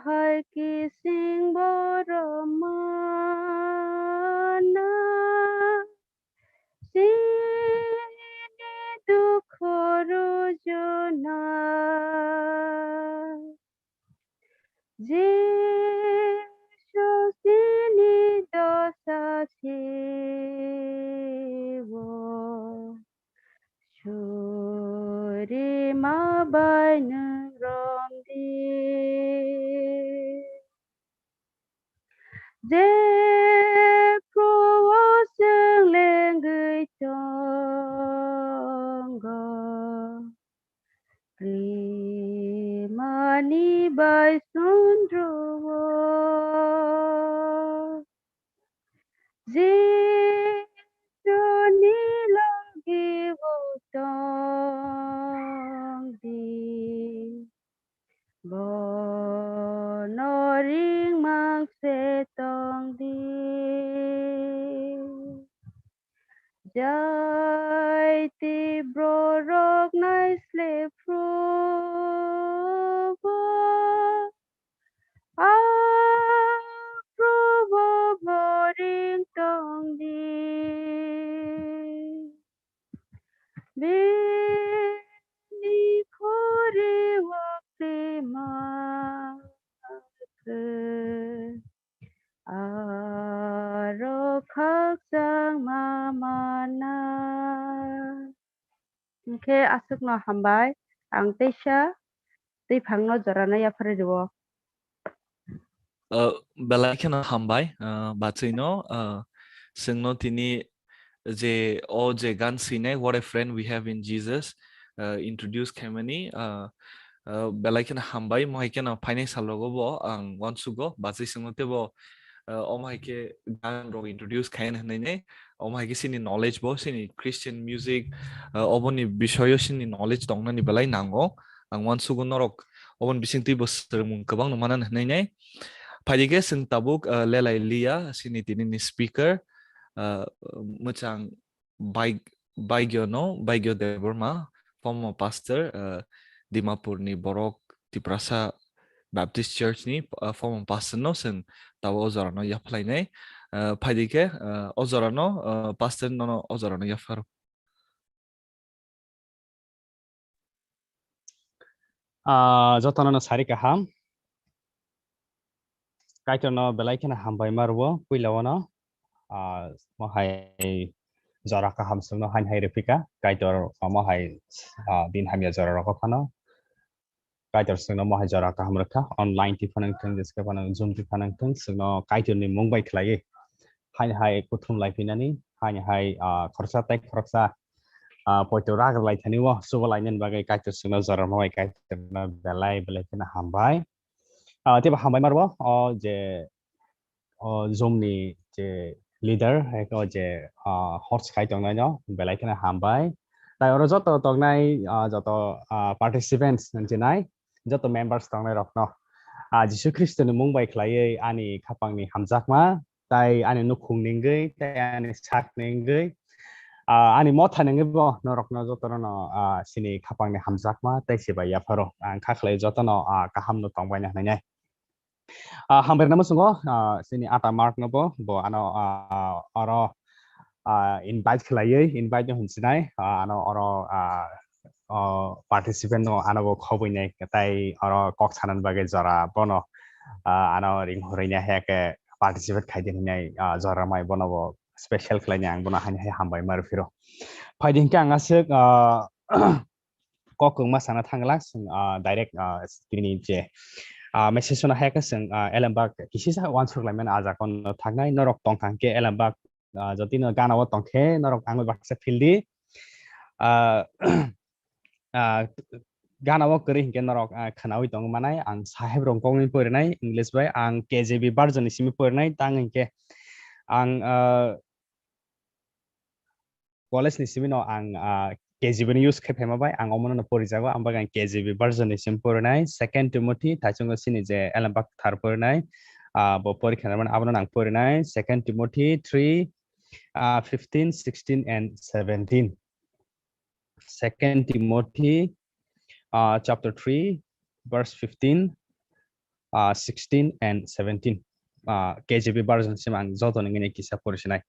hai kising borok mana. Chini dukhu rujuna. Jisu chini dosa siwo. Suri ma bai nwng rom di. Jephru o chwng lengwi tongo, rimani bai sundru o. Jisuni logi o tong di. Bono ringmang se tong di. Jai tibro rok naisle Probo. A Probo boring tong di. Bini khuri o klima khe aro khakchangma mana. Hwnkhe aswkno hambai, ang teisa twiphangno jorano yapharwi rwo. Uh, belai kheno hambai, uh, bachwino, uh, chwngno tini je o je gan swinai What a Friend We Have in Jesus, uh, introduce khaimani, uh, uh, belai kheno hambai, mohai kheno phainai salogo bo ang uansugo, bachwi chwngno teibo uh, omo hai khe gan rok introduce khai hwnwi nai, omo hai khe chini knowledge bo, chini Christian music, uh, oboni bisoyo chini knowledge tongnani belai nango. Ang uansugo norok oboni bisingtwi bo swrwngmung kwbang no manani hwnwi nai. Phaidi khe chwng tabuk, uh, lelai liya chini tini ni speaker, uh, mwchang Baig-, Baigyo no, Baigyo Debbarma, former pastor, uh, Dimapur ni borok Tiprasa Baptist Church ni, uh, former pastor no chwng tabuk o jora no yaphlainai. Uh, phaidi khe, uh, o jora no, uh, pastor no, no o jora no yapharo. Ah, jotono no sari kaham. Kaitorno belai kheno hambai ma rwo, puila wano, ah, mo hai jora kaham chwngno hain hai rwphika. Kaitor, ah, mo hai, ah, din hamya jora rogo phano. Kaitor chwngno mo hai jora kaham rwkha. Online twi phano wngthung, jeske phano Zoom twi phano wngthung, chwngno Kaitorni mung bai khlaiwi hain hai kuthum lai phinani, hain hai, ah, khoroksa tei khoroksa, ah, poito rak lai thani o, chuba lainani bagwi Kaitor chwngno jora mo bai Kaitorno belai belai kheno hambai. Ah, teibo hambai ma rwo, o je, o Zoom ni je leader, hai khe o je, ah, host khai tongnai no belai kheno hambai. Tai oro joto tongnai, ah, joto, ah, participants hinwi nai, joto members tongnai rokno, ah, Jisu Khristoni mung bai khlaiwi ani khapangni hamjakma, tai ani nukhung ningwi, tai ani sak ningwi, ah, ani motha ningwi bo norokno jotono no, ah, chini khapangni hamjakma tai se bai yapharo. Ang kha khlai jotono, ah, kaham no tongbai na hwnwi nai. Ah, hambai rwna muchungo, ah, chini ata Mark no bo, bo ano, ah, oro, ah, invite khlaiwi, invite no hinsinai, ah, ano oro, ah, o participant no ano bo khobwi nai, tai oro kok sanani bagwi jora bono, ah, ano ring hurui nai, hai khe participate khai di hinwi, ah, jora mai bono bo special khlai ni ang bono haini hai hambai ma rw phiro. Phai di hinkhe ang aswk, ah, kok kwbangma sana thang glak, chwng, ah, direct, ah, tini je, ah, message no hai khe chwng, ah, Elembak kisisa uansuk lai mani ah jaga no thangnai, norok tong kha hinkhe Elembak, ah, jotino gana o tong khe norok ang bai baksa feel di. Ah, ah, gana o kwrwi hinkhe norok, ah, khwnaui tongwi manai. Ang saheb rok kokni porinai English bai, ang K J V version ni simi porinai, tang hinkhe ang, ah, college ni simi no ang, ah, K J V ni use khai phaima bai ang omono no porijago, ang bagwi ang K J V version ni simi porinai, Second Timothy, thaichungo chini je Elembak thar porinai, ah, bo porikha narmani abono ang porinai, Second Timothy three, ah, fifteen, sixteen and seventeen. Second Timothy, uh, chapter three, verse fifteen, uh, sixteen, and seventeen. Uh, K J V version sim ang joto nungini kisa porisinai.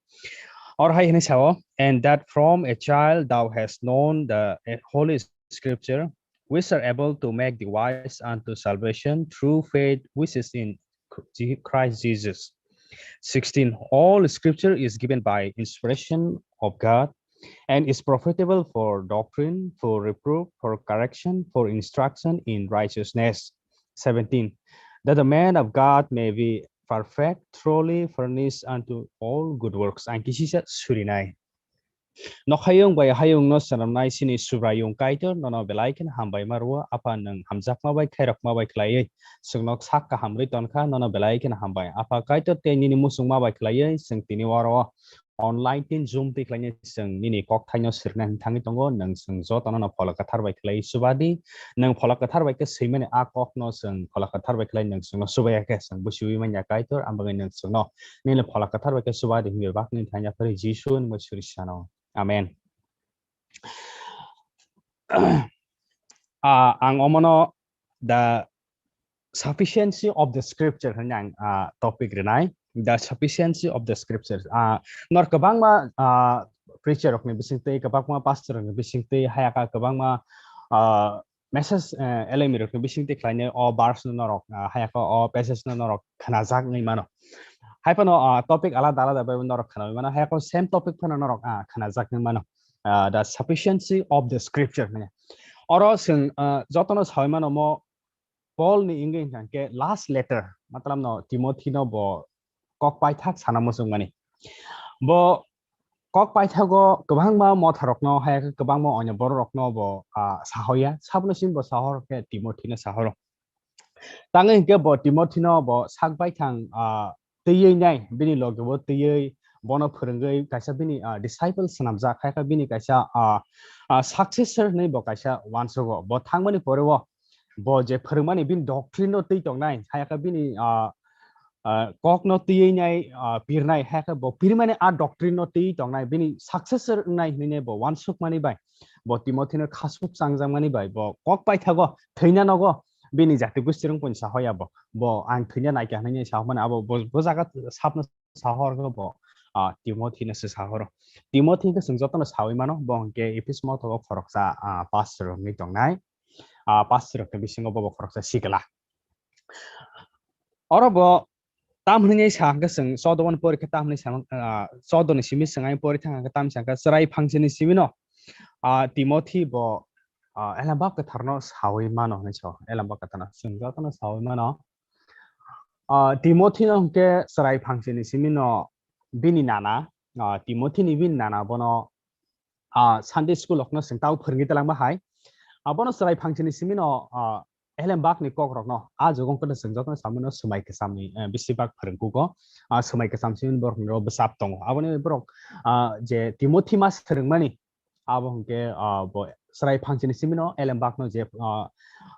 Or hai hini sao, and that from a child thou hast known the, uh, holy scripture, which are able to make the wise unto salvation through faith which is in Christ Jesus. Sixteen, all scripture is given by inspiration of God and is profitable for doctrine, for reproof, for correction, for instruction in righteousness. Seventeen, that the man of God may be perfect, truly furnished unto all good works. Ang kisisa surinai. Nokhayung bai hayung no swnamnai chini Subraiyung Kaitor nono belai kheno hambai ma rwo. Apha, nwng hamjakma bai khairokma bai khlaiwi chwngno sak kaham rwi tonkha, nono belai kheno hambai. Apha Kaitor, tei nini muchungma bai khlaiwi chwng tini oro online tin Zoom twi khlainai chwng nini kokthaino sirnai hwn thangwi tongo. Nwng chwng jotono no Phola Kwthar bai khlaiwi chuba di. Nwng Phola Kwthar bai khe swimani a kokno chwng Phola Kwthar bai khlai nwng chwngno chuba ya khe chwng busiwi manya Kaitor, ang bagwi nwng chwngno nini Phola Kwthar bai khe chuba di hwnwi bak nini thani yaphari Jisu ni mui suri sano. Amen. Ah, ang omono the sufficiency of the scripture hwnwi ang, ah, topic rinai. The sufficiency of the scriptures. Ah, nor kwbangma, ah, preacher rokni bisingtwi, kwbangma pastor rokni bisingtwi, hayaka kwbangma, ah, message, eh, L M E rokni bisingtwi khlainai o verse no norok, ah, hayaka o passage no norok khnajak wngwi mano. Hai phano, ah, topic alada alada bai norok khnawi mano, hayaka same topic phano norok, ah, khnajak wngwi mano. Ah, the sufficiency of the scripture hwnwi. Oro chwng, ah, jotono sawi mano mo Paul ni wngwi hwnkha khe last letter, matwlabno Timothy no bo kok paithak sana muchungmani. Bo kok paithago kwbangma motharokno, hai khe kwbangma onyo bororokno bo, ah, sahoya. Saboni simi bo sahoro khe Timothy no sahoro. Tangwi hinkhe bo Timothy no bo sak baithang, ah, twiwi nai, bini loge bo twiwi bono phwrwngwi kaisa bini, ah, disciple swnamjak, hai khe bini kaisa, ah, ah, successor hinwi bo kaisa uansugo. Bo thangmani pore o bo je phwrwngmani bini doctrine no twi tongnai, hai khe bini, ah, ah, kok no twiwi nai, ah, pirnai, hai khe bo pirmani a doctrine no twi tongnai, bini successor wngnai hinwi bo uansukmani bai, bo Timothy no khasuk changjakmani bai, bo kok paithago, thwina nogo, bini jati gosti rwng pon sahoya bo, bo ang thwina naikha hinwi sahomani abo bo, bo jaga sapno sahorgo bo, ah, Timothy no se sahoro. Timothy khe chwng jotono sawi mano, bo hwnkhe Ephesus mothogo khoroksa, ah, pastor rokni tongnai. Ah, pastor rokni bisingo bo, bo khoroksa sikla. Oro bo tam hwnwi sa hwnkhe chwng choddo ni porikha tam hwnwi sa, ah, choddo ni simi chwng ai pori thang hwnkhe tam sa hwnkhe chwrai phangsini simi no, ah, Timothy bo, ah, Elembak Kwtharno sawi mano hwnwi sa, Elembak Kwtharno chwng jotono sawi mano. Ah, Timothy no hwnkhe chwrai phangsini simi no bini nana, ah, Timothy ni bini nana bono, ah, Sunday school okno chwng tau phwrwngwi twlangma hai. Abono chwrai phangsini simi no, ah, Elembak ni kok rokno a jugo wngkhe chwng jotono samano swmai kwchamni, eh, bisi bak phwrwngkugo. Ah, swmai kwcham simi borok ni ro bwsap tongo. Aboni borok, ah, je Timothy ma swrwngmani abo hwnkhe, ah, bo chwrai phangsini simi no Elembak no je, ah,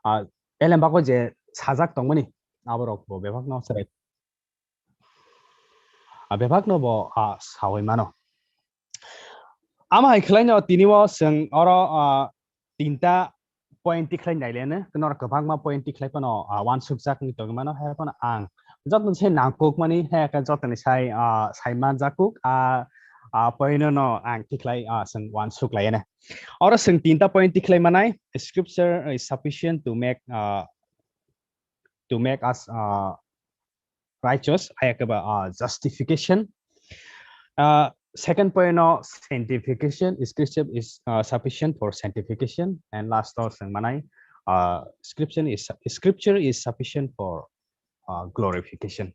ah, Elembak o je sajak tongmani aborok bo bebak no chwrai Ah, bebakno bo, ah, sawi mano. Amo hai khlaino tini o chwng oro, ah, tinta point tikhlai naileno, norok kwbangma point tikhlai phano, ah, uansukjak wngwi tongwi mano, hai phano ang jotoni sai nangkukmani, hai khe jotoni sai, ah, sai manjakuk, ah, ah, point no ang tikhlai, ah, chwng uansuk laiya. Oro chwng tinta point tikhlai manai, scripture is sufficient to make, ah, to make us, ah, righteous, hai khe ba, ah, justification. Ah, second point no sanctification, scripture is, ah, sufficient for sanctification, and last o chwng manai, ah, scripture is, scripture is sufficient for, ah, glorification.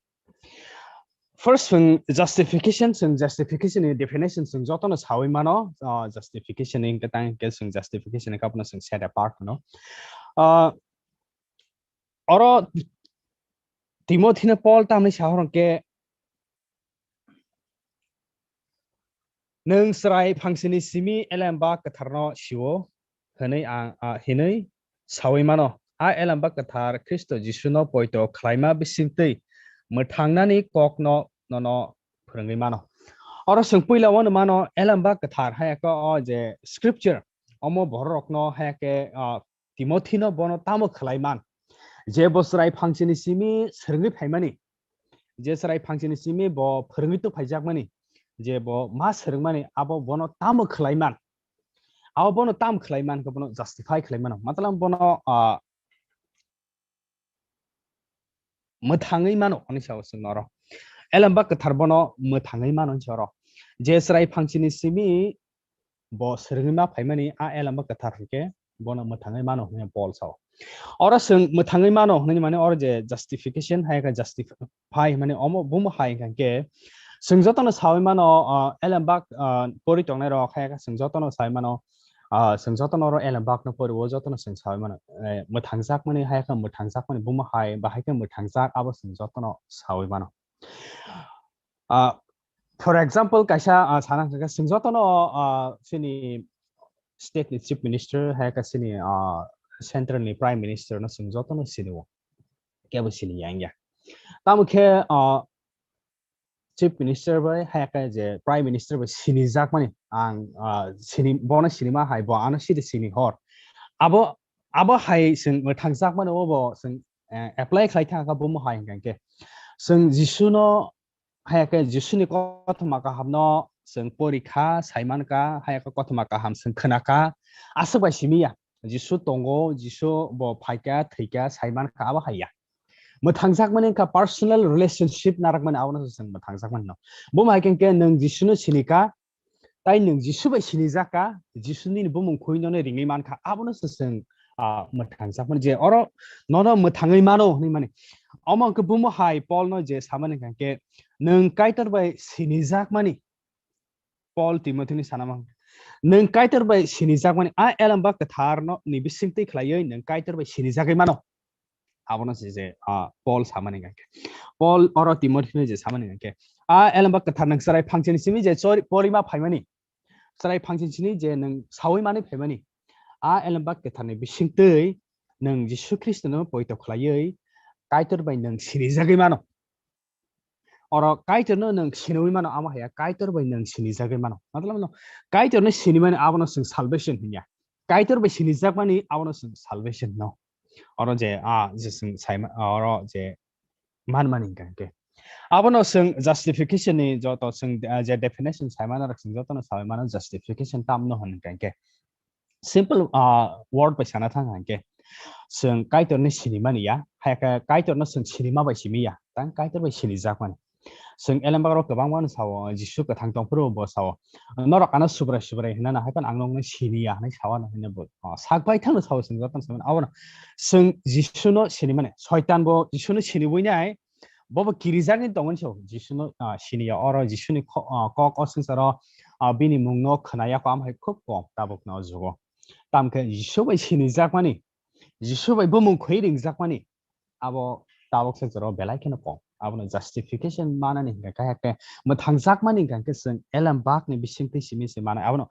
First chwng justification, chwng justification ni definition chwng jotono sawi mano, ah, justification ni hwnkhe tang hwnkhe chwng justification ni kapno chwng set apart hwno. Ah, oro Timothy no Paul tamni sahor hwnkhe, "Nwng chwrai phangsini simi Elembak Kwtharno sio," hwnwi ang, ah, hinwi sawi mano. A Elembak Kwthar Khristo Jisuno poito khlaima bisingtwi mwthangnani kokno nono phwrwngwi mano. Oro chwng puila wano mano Elembak Kwthar hai khe o je scripture, omo bororokno hai khe, ah, Timothy no bono tamo khlai man? Je bo chwrai phangsini simi swrwngwi phaimani, je chwrai phangsini simi bo phwrwngwi tong phaijakmani, je bo ma swrwngmani, abo bono tamo khlai man? Abo bono tam khlai man khe bono justify khlai mano. Mathalang bono, ah, mwthangwi mano hwnwi sao chwng oro. Elembak Kwthar bono mwthangwi mano hwnwi sa oro. Je chwrai phangsini simi bo swrwngwi ma phaimani a Elembak Kwthar hwnkhe bono mwthangwi mano hwnwi Paul sao. Oro chwng mwthangwi mano hwnwi mane oro je justification hai khe justify hwnmani omo bumo hai hwnkhe chwng jotono sawi mano, ah, Elembak, ah, pori tongnai rok hai khe chwng jotono sawi mano, ah, chwng jotono oro Elembak no pori o jotono chwng sawi mano, eh, mwthangjakmani hai khe mwthangjakmani bumo hai bahai khe mwthangjak abo chwng jotono sawi mano. Ah, for example, kaisa, ah, sana hwnkhe chwng jotono, ah, chini state ni chief minister hai khe chini, ah, central ni prime minister no chwng jotono sini o, kebo sini yang ya. Tamo khe, ah, chief minister bai hai khe je prime minister bai sini jakmani ang, ah, sini bono sini ma hai bo ano siri sini hor. Abo, abo hai chwng mwthangjakmani obo chwng, eh, apply khlai thang kha bumo hai hwnkhe chwng Jisu no hai khe Jisuni kothoma kahamno chwng porikha, saimankha, hai khe kothoma kaham chwng khnakha, aswk bai simi ya. Jisu tongo, Jisu bo phaikha, thwikha, saimankha, abo hai ya. Mwthangjakmani wngkha personal relationship narakmani, abono se chwng mwthangjakmani no. Bumo hai khe nwng Jisuno sinikha, tai nwng Jisu bai sinijakha, Jisu nini bumung khwi nono ringwi mankha, abono se chwng, ah, mwthangjakmani. Je oro nono mwthangwi mano hwnwi mani. Omo hwnkhe bumo hai Paul no je samani hwnkha khe, nwng Kaitor bai sinijakmani, Paul Timothy ni sana man. Nwng Kaitor bai sinijakmani, a Elembak Kwthar no ni bisingtwi khlaiwi nwng Kaitor bai sinijagwi mano. Abono se je, ah, Paul samani hwnkha khe. Paul oro Timothy no je samani hwnkhe, a elembak kwthar nwng chwrai phangsini simi je chori-, porima phaimani, chwrai phangsini sini je nwng sawi mani phaimani, a elembak kwtharni bisingtwi nwng Jisu Khristono poito khlaiwi Kaitor bai nwng sinijagwi mano. Oro Kaitorno nwng siniwi mano, amo haya Kaitor bai nwng sinijagwi mano. Matlab no, Kaitorno sinimani abono chwng salvation hinya. Kaitor bai sinijakmani abono chwng salvation no. Oro je, a, je chwng saima, oro je manmani hwnkha hwnkhe. Abono chwng justification ni joto chwng, a, je definition saimano rok chwng jotono sawi mano justification tamno hwn hwnkha hwnkhe. Simple, ah, word bai sana thang hwnkhe, chwng Kaitorni sinimani ya, hai khe Kaitorno chwng sinima bai simi ya, tang Kaitor bai sinijakmani. Chwng elembak rok kwbangma no sao, Jisu kwthang tongphuru bo sao. Norok ano Subrai Subrai hinana, hai phano ang nokno sini ya hinwi sao ano hinwi bo, ah, sak bai thangno sao chwng jotono sao. Abono chwng Jisuno sinimani, Soitan bo Jisuno siniwi nai, bobo kirijakni tongmani so, Jisuno, ah, siniya oro, Jisuni kho-, ah, kok o swngcharo, ah, bini mungno khwnaya kho, amhai khub kom tabukno o jugo. Tamkhe Jisu bai sinijakmani, Jisu bai bumung khoi ringjakmani, abo tabuk swngcharo belai kheno kom. Abono justification manani hwnkha khe, hai khe mwthangjakmani hwnkha khe chwng elembakni bisingtwi simi se manai. Abono,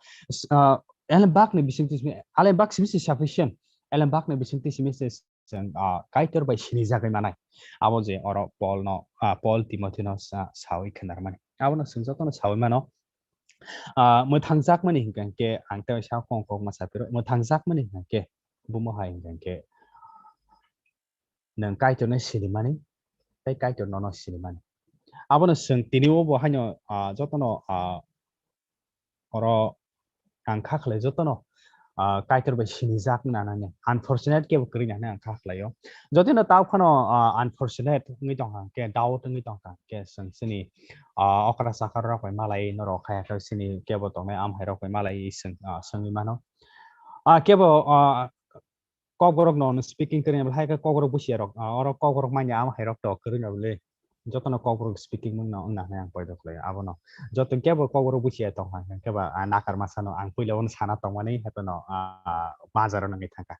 ah, elembakni bisingtwi simi, elembak simi se sufficient, elembakni bisingtwi simi se chwng, ah, Kaitor bai sinijagwi manai. Abo je oro Paul no, ah, Paul Timothy no sa-, sawi khwnarmani. Abono chwng jotono sawi mano. Ah, mwthangjakmani hwnkha khe ang tei sa kong kok ma sapiro, mwthangjakmani hwnkha khe bumo hai hwnkha khe nwng Kaitorno sinimani, tei Kaitor nono sinimani. Abono chwng tini o bo haino, ah, jotono, ah, oro ang kha khlai jotono, ah, Kaitor bai sinijak wngna nangya. Unfortunate kebo kwrwngya hinwi ang kha khlaio. Jotino tao phano, ah, unfortunate wngwi tongkha hwnkhe, doubt wngwi tongkha hwnkhe, chwng chini, ah, okra chakra rok bai malai norok kha khe chini kebo tongnai amhai rok bai malai chwng, ah, swngwi mano. Ah, kebo, ah, Kokborok no speaking kwrwngya bwle, hai khe Kokborok busia rok, ah, oro Kokborok manya amhai rok to kwrwngya bwle. Jotono Kokborok speaking wngna, wngna hinwi ang poito khlai abono. Joto kebo Kokborok busia tongkha hwnkhe ba, ah, nakar masa no ang puila bono sana tongmani, haiphano, ah, majaro nangwi thangkha.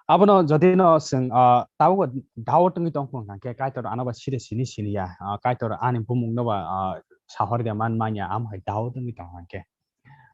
Abono jodi no chwng, ah, tabuk doubt wngwi tongkha hwnkhe Kaitor ano ba side sini siniya, ah, Kaitor ani bumung no ba, ah, sahor dia man manya amhai doubt wngwi tongkha hwnkhe.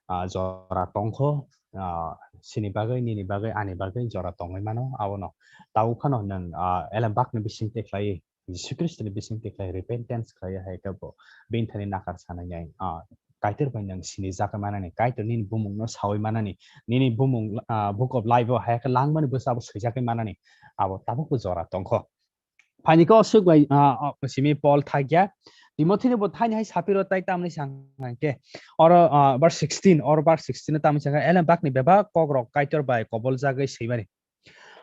Ah, jora tongkho, ah, sini bagwi, nini bagwi, ani bagwi jora tongwi mano, abono. Tabuk phano nwng, ah, elembakni bisingtwi khlai, Jisu Khristoni bisingtwi khlai repentance khlai hai khe bo bini thani nakar sanai nai, ah, Kaitor bai nwng sinijak manani, Kaitor nini bumungno sawi manani, nini bumung, ah, Book of Life o hai khe langmani bwsa bo swijagwi manani, abo tabukbo jora tongkho. Phaini khe o swk bai, ah, o simi Paul thakya. Timothini bo thaini hai sapiro tai tamni sang hwnkhe. Oro, ah, verse sixteen, oro verse sixteen tamni sangkha, elembakni bebak kokrok Kaitor bai koboljagwi swimani.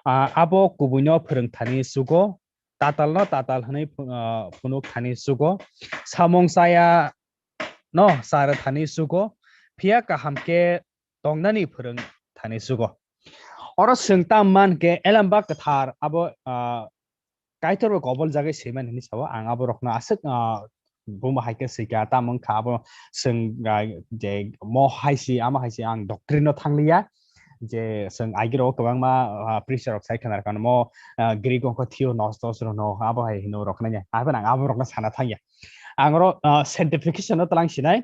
Ah, abo kubuino phwrwng thani chugo, tatalno tatal hwnwi phu-, ah, phunuk thani chugo, samung chaya no chara thani chugo, phiya kaham khe tongnani phwrwng thani chugo. Oro chwng tam man khe elembak kwthar abo, ah, Kaitor bai koboljagwi swimani hinwi sao. Ang abo rokno aswk, ah, buma hai khe swikha, tamo wngkha abo chwng, ah, je mo hai si, amo hai si ang doctrine no thangliya. Je chwng agirok kwbangma, ah, preacher rok sai khna rwkha mo, ah, Greek wngkha theonostos rokno abo hai hino roknai. Abo nang abo rokno sana thangya. Ang oro, ah, sanctification no tlang sinai.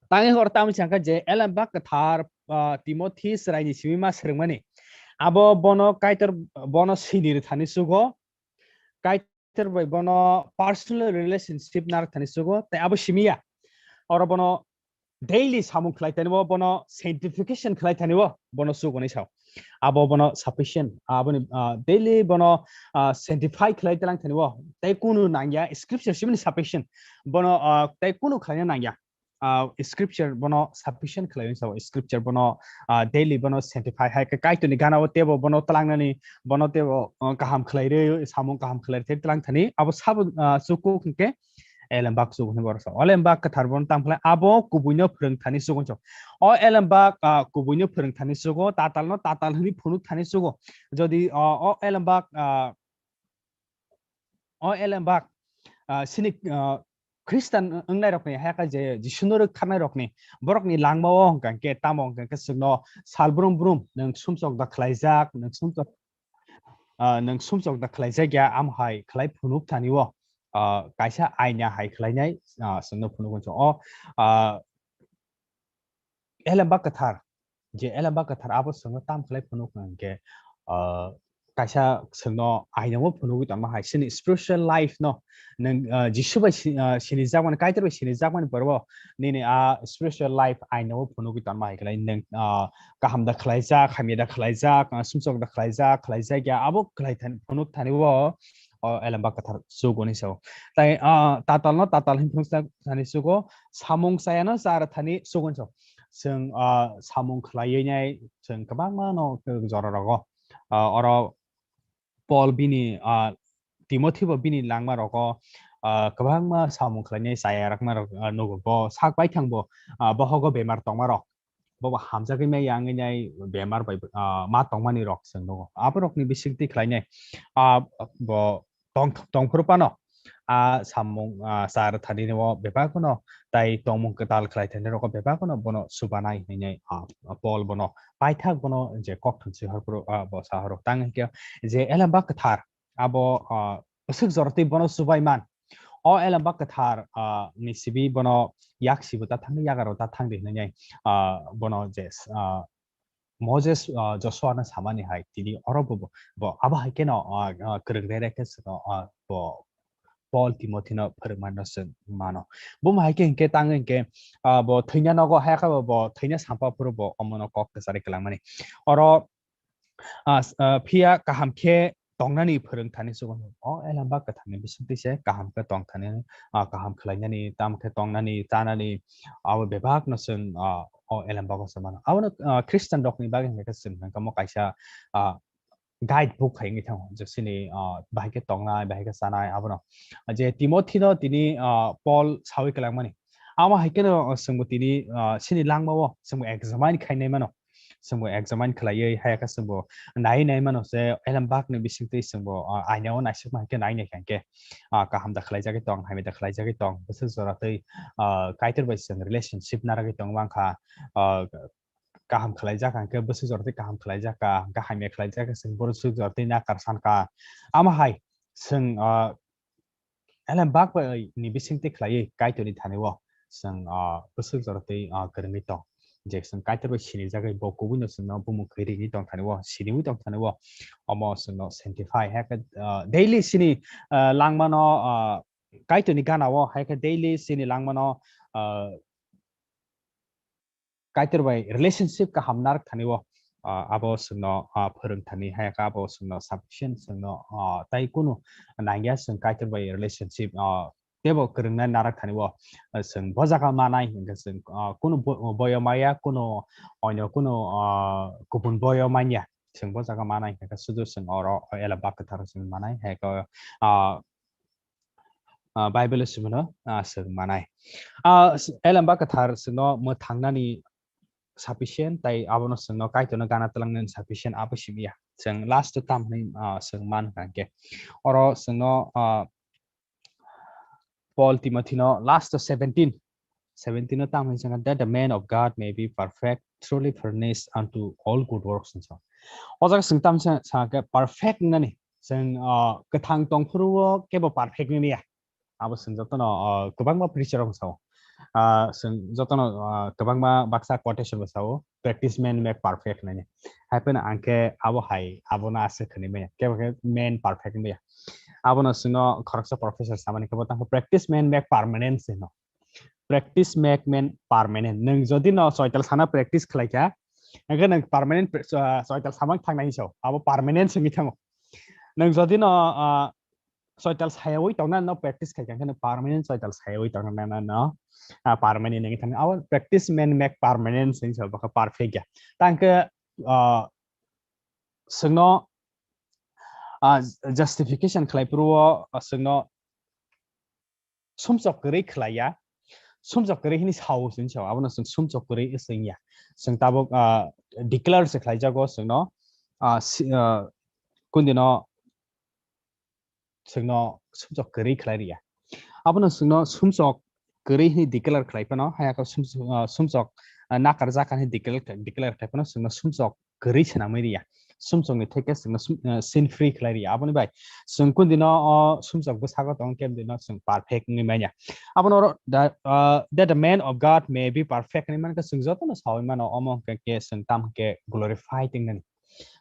Tangwi hor tamo changkha je elembak kwthar, ah, Timothy chwraini simi ma swrwngmani. Abo bono Kaitor bono sinir thani chugo. Kaitor bai bono personal relationship nar thani chugo. Tai abo simiya. Oro bono daily samung khlai thani bo, bono sanctification khlai thani bo, bono chugo ni sao. Abo bono sufficient. Aboni, ah, daily bono, ah, sanctify khlai tlang thani bo. Tai kunu nangya scripture simini sufficient. Bono, ah, tai kunu khlaina nangya. Ah, scripture bono sufficient khlai sao, scripture bono, ah, daily bono sanctify hai khe Kaitorni gana o tebo bono tlangnani, bono tebo, ah, kaham khlai rwi, samung kaham khlai rwi tlang thani, abo sabo, ah, chuku hwnkhe elembak chugo hwnwi borok sao. Elembak kwthar bono tamo khlai abo kubuino phwrwng thani chugo. O elembak, ah, kubuino phwrwng thani chugo, tatalno tatal hwnwi phunuk thani chugo. Jodi, ah, o elembak, ah, o elembak, ah, sini, ah, Khristan wng-, wngnairokni, hai khe je Jisuno rwktharnairokni, borokni langmao hwnkha khe tamo hwnkha khe chwngno sal brum brum nwng sumsok da khlaijak, nwng sumsok, ah, nwng sumsok da khlaijak ya, amo hai khlai phunuk thani o. ah, kaisa aina hai khlainai, ah, chwngno phunukgwi chwng o, ah, Elembak Kwthar, je Elembak Kwthar abo chwngno tam khlai phunuk hwnkhe, ah, kaisa chwngno ainao phunugwi tongma hai chini spiritual life no nwng, ah, Jisu bai si-, ah, sinijakmani, Kaitor bai sinijakmani pore bo nini a spiritual life ainao phunugwi tongma hai khlai nwng, ah, kaham da khlaijak, hamya da khlaijak, ah, sumsok da khlaijak, khlaijakya abo khlai thani, phunuk thani bo o Elembak Kwthar chugo hinwi sao. Tai, ah, tatalno tatal hinwi phunuk thani chugo, samung chayano chara thani chugo hinwi sao. Chwng, ah, samung khlaiwi nai chwng kwbangma no jora rogo. Ah, oro Paul bini, ah, Timothy bo bini langma rogo, ah, kwbangma samung khlainai chaya rakma rok, ah, nugo. Bo sak baithang bo, ah, bohogo bemar tongma rok. Bo bo hamjagwi maya wngwi nai bemar bai, ah, ma tongmani rok chwng nugo. Abo rokni bisingtwi khlainai, ah, bo tong, tongphuru phano, ah, samung, ah, char thani o bebak phano tai tongmung kwtal khlai thani rok bebak phano bono subanai hinwi, ah, Paul bono paithak bono je kok thumsi horphuru, ah, bo sa horo tang hinkhe je Elembak Kwthar abo, ah, bwswk jorotwi bono subai man. O Elembak Kwthar, ah, ni sibi bono yak sibo ta thangdi, yagaro ta thangdi hinwi, ah, bono je, ah, Moses, ah, Joshua no samani hai, tini oro bo, bo, bo abo hai kheno, ah, ah, kwrwng rere khe chwngno, ah, bo Paul Timothy no phwrwngmano chwng mano. Bo hai khe hinkhe tang hinkhe, ah, bo thwina nogo hai khe bo, bo thwina sampa phuru bo omono kok kwcharwi kwlangmani. Oro, ah, s-, ah, phiya kaham khe tongnani phwrwng thani chugo. O Elembak Kwtharni bisingtwi se kaham khe tong thani, ah, kaham khlainani, tamo khe tongnani, chanani, abo bebak no chwng, ah, o Elembak o se mano. Abono, ah, Christian rokni bagwi hwnkhe chwng hwnkhe omo kaisa, ah, guide book hai wngwi thango. Je chini, ah, bahai khe tongnai, bahai khe chanai, abono. Je Timothy no tini, ah, Paul sawi kwlangmani. Amo hai kheno chwngbo tini, ah, chini langmao chwngbo examine khainai mano. Chwngbo examine khlaiwi, hai khe chwngbo nai nai mano je Elembak ni bisingtwi chwngbo, ah, aina o naisukma hai khe nai nai kha hinkhe, ah, kaham da khlaijagwi tong, hamya da khlaijagwi tong, bwswk jora twi, ah, Kaitor bai chwng relationship narwgwi tong mankha, ah, kaham khlaijak hinkhe bwswk jora twi kaham khlaijak kha, hinkhe hamya khlaijak khe chwng bwswk jora twi nakar san kha. Amo hai chwng, ah, Elembak bai ni bisingtwi khlaiwi Kaitorni thani o chwng, ah, bwswk jora twi, ah, kwrwngwi tong. Je chwng Kaitor bai sinijagwi bo kubui no chwngno bumung khe ringwi tong thani o, siniwi tong thani o, omo chwngno sanctify hai khe, ah, daily chini, ah, langmano, ah, Kaitorni gana o hai khe daily chini langmano, ah, Kaitor bai relationship kaham narwk thani o, ah, abo chwngno, ah, phwrwng thani hai khe abo chwngno sufficient chwngno, ah, tai kunu nangya chwng Kaitor bai relationship, ah, teibo kwrwngna narwk thani o, ah, chwng bo jaga manai hinkhe chwng, ah, kunu bo-, boyo maya kunu oino kunu, ah, kubun boyo manya chwng bo jaga manai hinkhe sudu chwng oro Elembak Kwthar chwng manai hai khe, ah, ah, Bible o simono, ah, chwng manai. Ah, s-, Elembak Kwthar chwngno mwthangnani sufficient, tai abono chwngno Kaitorno gana twlangnani sufficient abo simi ya. Chwng last o tam hwnwi, ah, chwng man kha hinkhe. Oro chwngno, ah, Paul Timothy no last o seventeen, seventeen o tam hwnwi chwng kha, "That the man of God may be perfect, truly furnished unto all good works," hinwi sa. O jaga chwng tam sa, sa khe perfect wngnani. Chwng, ah, kwthang tongphuru o kebo perfect wngya. Abo chwng jotono, ah, kwbangma preacher rok sao. Ah, chwng jotono, ah, kwbangma baksa quotation bo sao, "Practice man make perfect," hinwi. Hai phano ang khe abo hai, abono aswk hwnwi maya. Kebo khe man perfect wngya. Abono chwngno khoroksa professor samani khe bo tangkhe, "Practice man make permanent," se hino. "Practice make man permanent." Nwng jodi no soital sana practice khlai kha, hwnkhe nwng permanent pre-, ah, soital samang thangnai hinwi sao. Abo permanent se wngwi thango. Nwng jodi no, ah, soital sayawi tongna no practice khai kha, hwnkhe nwng permanent soital sayawi tongna no, ah, permanent wngwi thang. Abo "Practice man make permanent" se wngwi sao, bokha perfect ya. Tangkhe, ah, chwngno, ah, justification khlai phuru o, ah, chwngno sumsok kwrwi khlai ya, sumsok kwrwi hwnwi sao chwng sao, abono chwng sumsok kwrwi wng ya. Chwng tabuk, ah, declare se khlai jago chwngno, ah, si-, ah, kundino chwngno sumsok kwrwi khlai rwya. Abono chwngno sumsok kwrwi hwnwi declare khlai phano, haya khe sumsok, ah, sumsok, ah, nakar jak hwnwi declare, declare khlai phano chwngno sumsok kwrwi swnamwi rwya. sumsokni theke chwngno sum-, eh, sin free khlai ri. Aboni bai chwng kundino o sumsok bwsago tong khe dino chwng perfect wngwi manya. Abono oro the, uh, that the man of God may be perfect hwnwi mankha chwng jotono saui mano omo hwnkhe chwng tamo hwnkhe glorified wngnani.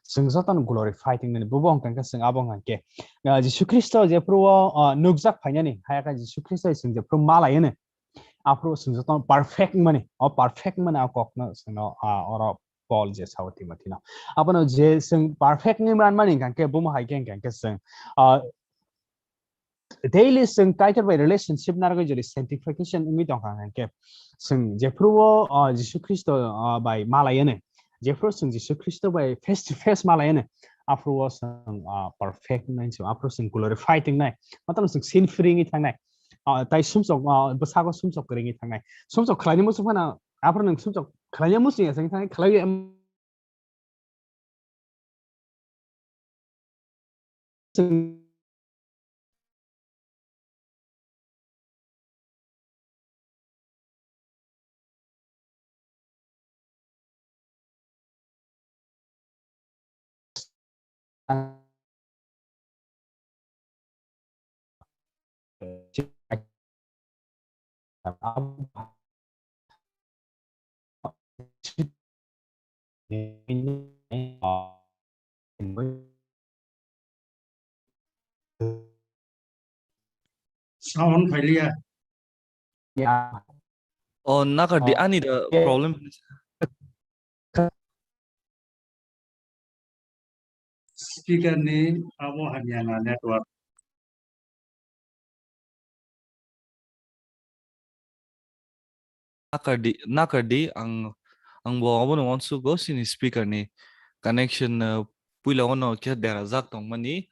Chwng jotono glorified wngnani. Bubo hwnkha khe chwng abo hwnkha khe, uh, Jisu Khristo jephru o, uh, nukjak phainani, haya khe Jisu Khristo chwng jephru malai hwno. Aphuru chwng jotono perfect mani, o perfect mani a kokno chwngno, ah, oro Paul je sao Timothino. Abono je chwng perfect ni man mani hwnkha khe bumo hai khe hwnkha khe chwng, ah, daily chwng Kaitor bai relationship narwgwi jodi sanctification wngwi tongkha hwnkha khe chwng jephru o, ah, Jisu Khristo, ah, bai malai hwno, jephru chwng Jisu Khristo bai face to face malai hwno, aphuru o chwng, ah, perfect wngnai chwng, aphuru chwng glorified wngnai, matwrwng chwng sin free wngwi thangnai. Ah, tai sumsok, ah, bwsago sumsok kwrwngwi thangnai. Sumsok khlaina muchung phano, aphuru nwng sumsok khlaina muchung ya, chwng thangwi khlaiwi em-, Sound phailiya. Ya. Oh, nakardi, oh, ani da, ya, problem. Speaker ni abo hamya na network. Nakardi, nakardi, ang, ang bo abono uansugo, chini speaker ni connection, uh, puila ono khe derajak tongmani.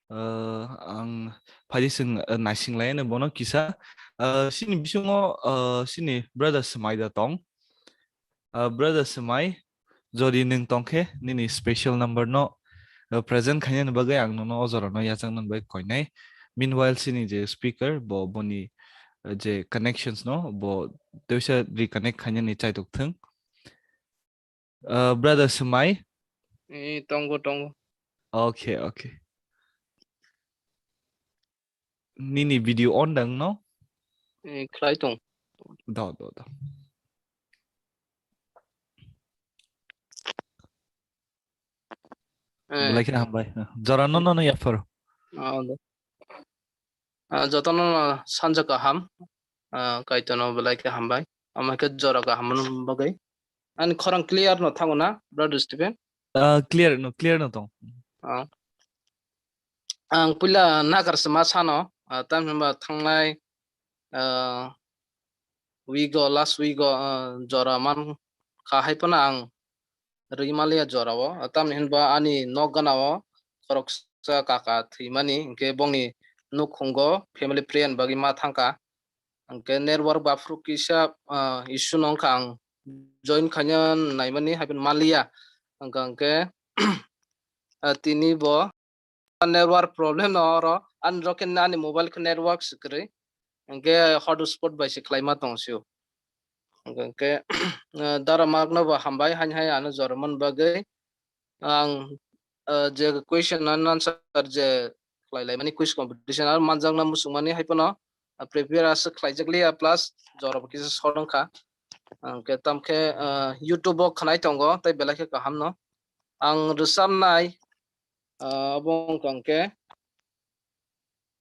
Uh, ang phaidi chwng, uh, naising lai bono kisa. Uh, chini bisingo, uh, chini brother Swmai da tong. Uh, brother Swmai, jodi nwng tongkhe, nini special number no, uh, present khainani bagwi ang nono o jorano yachaknani bagwi koinai. Meanwhile, chini je speaker, bo, boni, uh, je connections no, bo teisa reconnect khainani chaitok thung. Uh, brother Swmai? Eh, tongo, tongo. Okay, okay. Nini video on dang no? Eh, khlai tong. Do, do, do. Eh. Belai khe hambai. Jora no, no, no, yaphar. Ah, do. Ah, jotono no sanja kaham. Ah, Kaitorno belai khe hambai. Omo khe jora kaham no bagwi. Ani khorang clear no thango na, brother Stephen? Ah, clear no, clear no tong. Ah. Ang puila nagar se ma sano, ah, tam hinba thangnai, ah, week o, last week o, ah, jora man kha hai phano ang rwgwi manliya jora o. Tamni hinba ani nok gana o khoroksa kaka thwimani, hinkhe bongni nukhungo family prayer ni bagwi ma thangkha. Hinkhe network baphuru kisa, ah, issue no wngkha, ang join khaina naimani hai phano manliya. Hinkhe, hinkhe, ah, tini bo network problem no oro, ani rok khe ani mobile khe network se kwrwi, hinkhe hotspot bai se khlaima tong sio. Hinkhe, eh, dara mak no bo hambai, haini hai ano jormani bagwi. Ang, eh, je question and answer je khlai lai mani quiz competition aro manjakna muchung mani hai phano, ah, prepare aswk khlaijak liya, plus jora bo kisa short wngkha. Hinkhe tamkhe, ah, YouTube o khwnai tongo, tei belai khe kaham no. Ang rwchapnai, ah, obo wngkha hinkhe,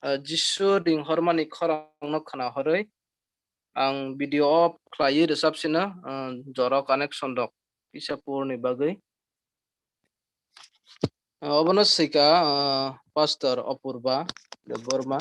ah, Jisu ringhormani khorang no khna horwi ang video off khlaiwi rwchap sino, ah, jora connection rok kisa porni bagwi. Ah, obono swika, ah, Pastor Apurba Debbarma.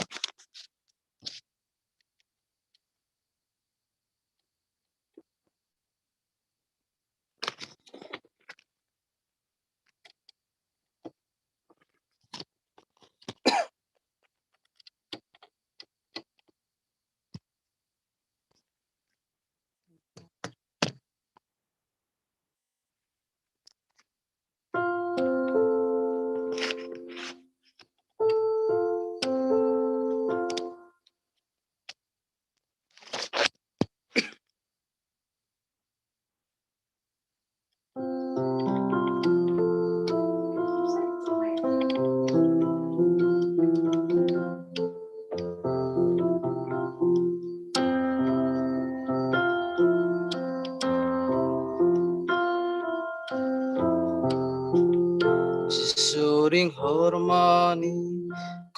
Ring hormani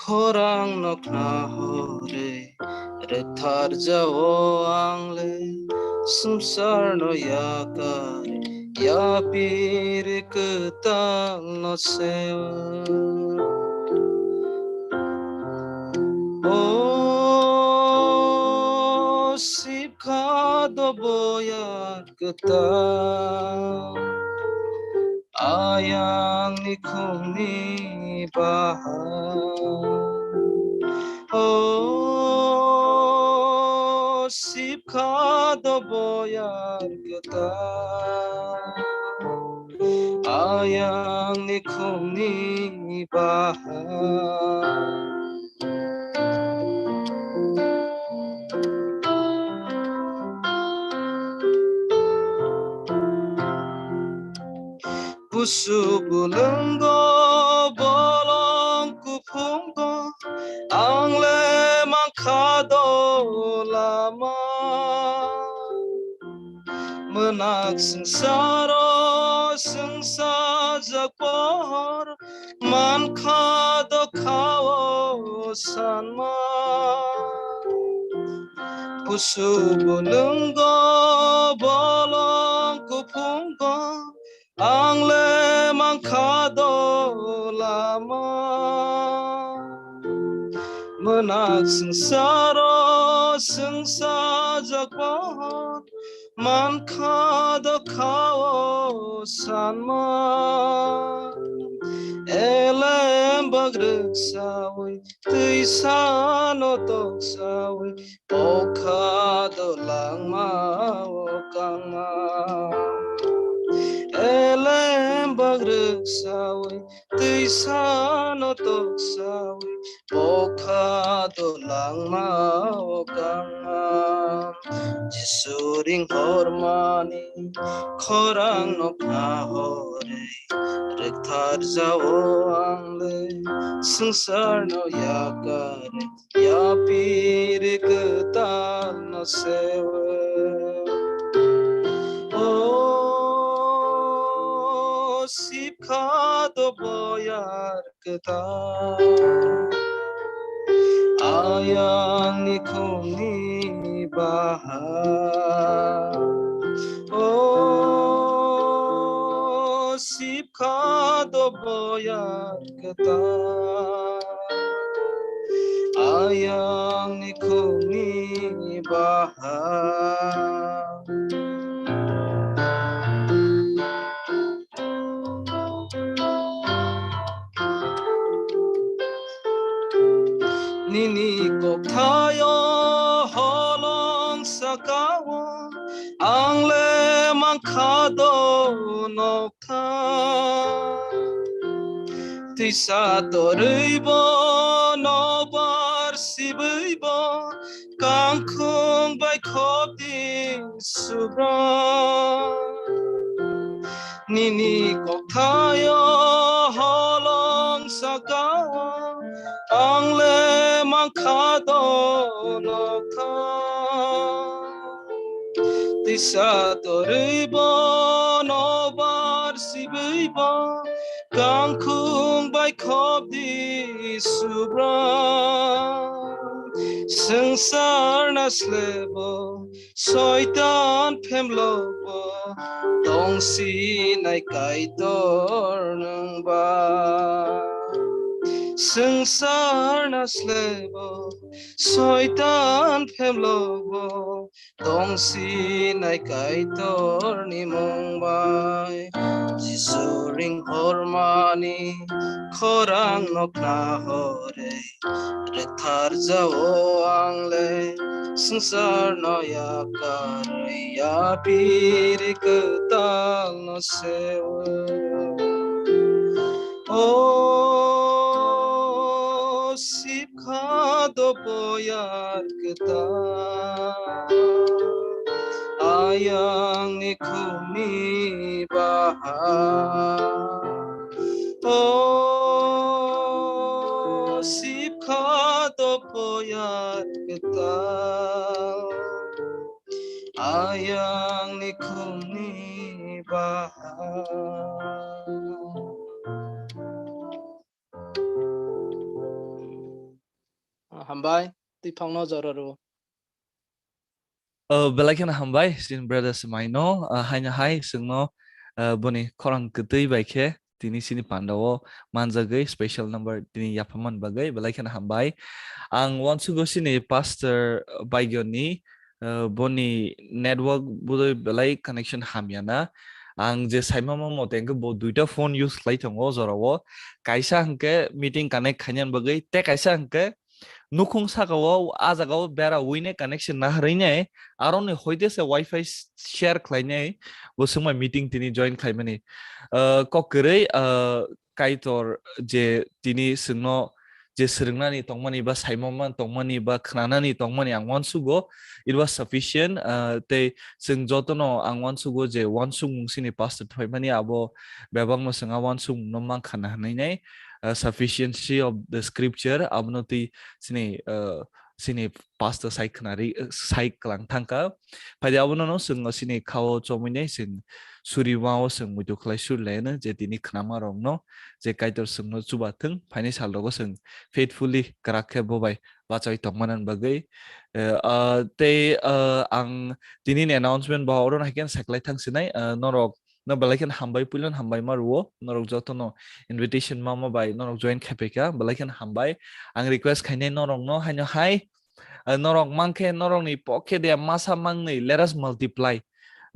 khorang no khna hore, rwktharjao ang le swngcharno yakar yapir kwtal no se. O sipkha do boyar kwtal, ayang ni khumni bahai. O sipkha do boyar kwtal, ayang ni khumni bahai. Busu bulwngo bolong kuphungo ang le mankha do lama. Mwnak swngcharo swngchajak pohor mankha do khao sanma. Busu bulwngo bolong kuphungo ang le mankha do lama. Mwnak swngcharo swngchajak pohor mankha do khao sanma. Elem bagrwk sawi twisa no tok sawi pokha do langma o kangma. Elem bagrwk sawi twisa no tok sawi pokha do langma o kangma. Jisu ring hormani khorang no khna hore, rwktharjao ang le swngcharno yakar yapir kwtal no se. O sipkha do boyar kwtal, ayang ni khumni bahai. O sipkha do boyar kwtal, ayang ni khumni bahai. Nini kokthaio holong sakao ang le mankha do nokthar. Twisa torwi bo nobar sibwi bo kangkhung bai khop di Subra. Nini kokthaio holong sakao ang le mankha do nokthar. Twisa torwi bo nobar sibwi bo kangkhung bai khop di Subra. Swngchar na slebo Soitan phemlokbo tongsinai Kaitor nwng ba. Swngchar na slebo Soitan phemlokbo tongsinai Kaitorni mung bai. Jisu ring hormani khorang nokna hore. Rwktharjao ang le swngcharno yakarwi yapiri kwtalno se-o. O sipkha do boyar kwtal, ayangni khumni baha. O sipkha do boyar kwtal, ayangni khumni baha. Hambai, twi phangno jora rw. Oh, belai kheno hambai, chini brother swmaino, ah, haino hai chwngno, ah, boni khorang kwtwi bai khe tini chini pandao manjagwi special number tini yaphaman bagwi belai kheno hambai. Ang uansugo chini pastor, ah, Baigyoni, ah, boni network bodoi belai connection hamya na. Ang je saimama mote hwnkhe bo duita phone use khlai tongo o jorao. Kaisa hwnkhe meeting connect khainani bagwi, tei kaisa hwnkhe nukhung saka o, ah jaga o bera uine connection naharwi nai, aroni hoite se wifi share khlai nai, bo swngmai meeting tini join khlaimani. Ah, kok kwrwi, ah, Kaitor je tini chwngno je swrwngnani tongmani ba saimoma tongmani ba khnanani tongmani ang uansugo, it was sufficient, ah, tei chwng jotono ang uansugo je uansukmung chini pastor thwaimani abo bebakno chwng a uansukmungno mankha na hwnwi nai, ah, sufficiency of the scripture, abono twi chini, ah, chini pastor sai khnari, ah, sai kwlang thangkha. Phaidi abono no chwng chini khao chomwi nai chwng suri mao chwng muitu khlai suri laino je tini khnama rokno je Kaitor chwngno chuba thwng, phaini sal rogo chwng faithfully kwrak khe bo bai bachai tongmani bagwi. Eh, ah, tei, ah, ang tini ni announcement bo oro hai khe saklai thang sinai, ah, norok no belai kheno hambai, puilon hambai ma rwo, norok jotono invitation ma ma bai norok join khai paikha, belai kheno hambai. Ang request khainai norok no haino hai, ah, norok mankhe norok ni pokhe de masa mangnwi, let us multiply.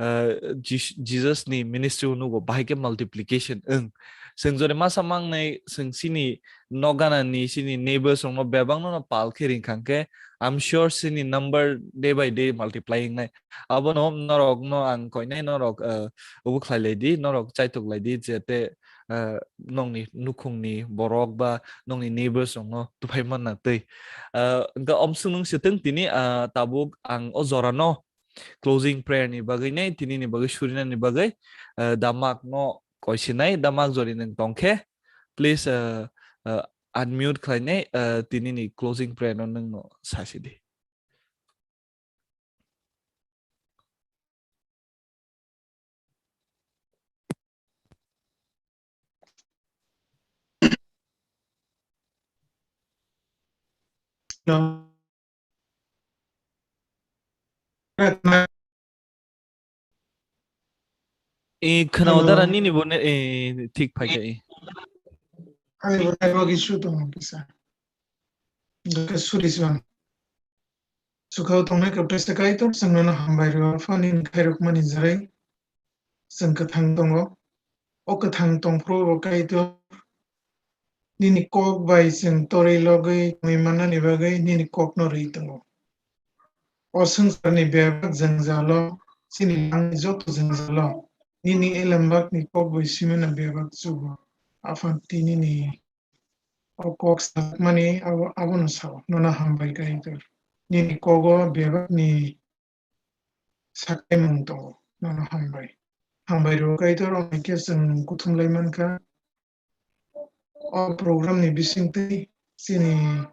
Ah, Jis-, Jesus ni ministry o nugo bahai khe multiplication wng. Chwng jodi masa mangnwi chwng chini nokgana ni, chini neighbors rok no bebak no pal khe ring kha khe, I'm sure chini number day by day multiply wngnai. Abono norok no ang koinai norok, ah, obo khlai lai di, norok chaitok lai di, je te, ah, nokni nukhung ni borok ba nokni neighbors rok no tuphai manna twi. Ah, hwnkhe omswk nung swtwng tini, ah, tabuk ang o jora no closing prayer ni bagwi nai, tini ni bagwi surinani bagwi, ah, damak no koisinai, damak jodi nung tongkhe, please, ah, ah, unmute khlainai, ah, tini ni closing prayer no nung no sasi di. No. E, khwnao Hello. Dara nini bo ne, e, thik phai kha, e. Ani bo network issue tongo kisa. Hwnkhe suri swan. Sukhao tongnai Kwplaisa Kaitor, chwng nono hambai rwo, Aphani khairokmani jerai chwng kwthang tongo. O kwthang tongphuru bo Kaitor, nini kok bai chwng torwi logwi tongwi mannani bagwi nini kokno rwi tongo. O swngcharni bebak jwngjalo, chini langni joto jwngjalo, nini elembakni kok bai simano bebak chugo. Aphang tini ni o kok sakmani abo, abono sao, nono hambai Kaitor. Nini kogo bebakni sakaimung tongo, nono hambai. Hambai rwo Kaitor, o hai khe chwng kuthum lai mankha. O program ni bisingtwi chini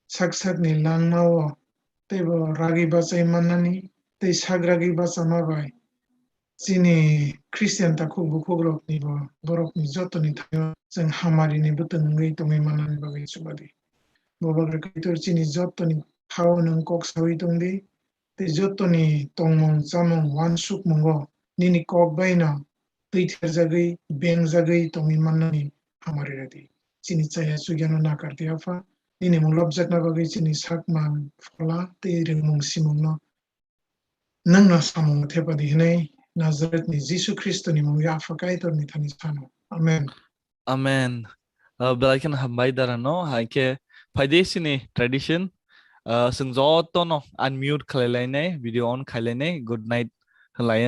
sak sakni langmao teibo ragwi bachai mannani tei sak ragwi bachama bai chini Christian takhuk bukhukrokni bo borokni jotoni thaio chwng hamarini bwtwng wngwi tongwi mannani bagwi chubadi. Bo bagra Kaitor chini jotoni thao nwng kok saui tongdi, tei jotoni tongmung chamung uansukmungo nini kok baino twitherjagwi, bengjagwi tongwi mannani hamari rwdi. Chini chaya chugyano nakardi Apha, nini mung lobjakna bagwi chini sakmang, phola tei ringmung simungno nwngno samung thepadi hwnwi Nazarethni Jisu Khristoni mungwi Apha Kaitorni thani sano. Amen. Amen. Ah, belai kheno hambai dara no, hai khe phaidi sini tradition. Ah, chwng joto no unmute khlai lainai, video on khai lainai, good night khlai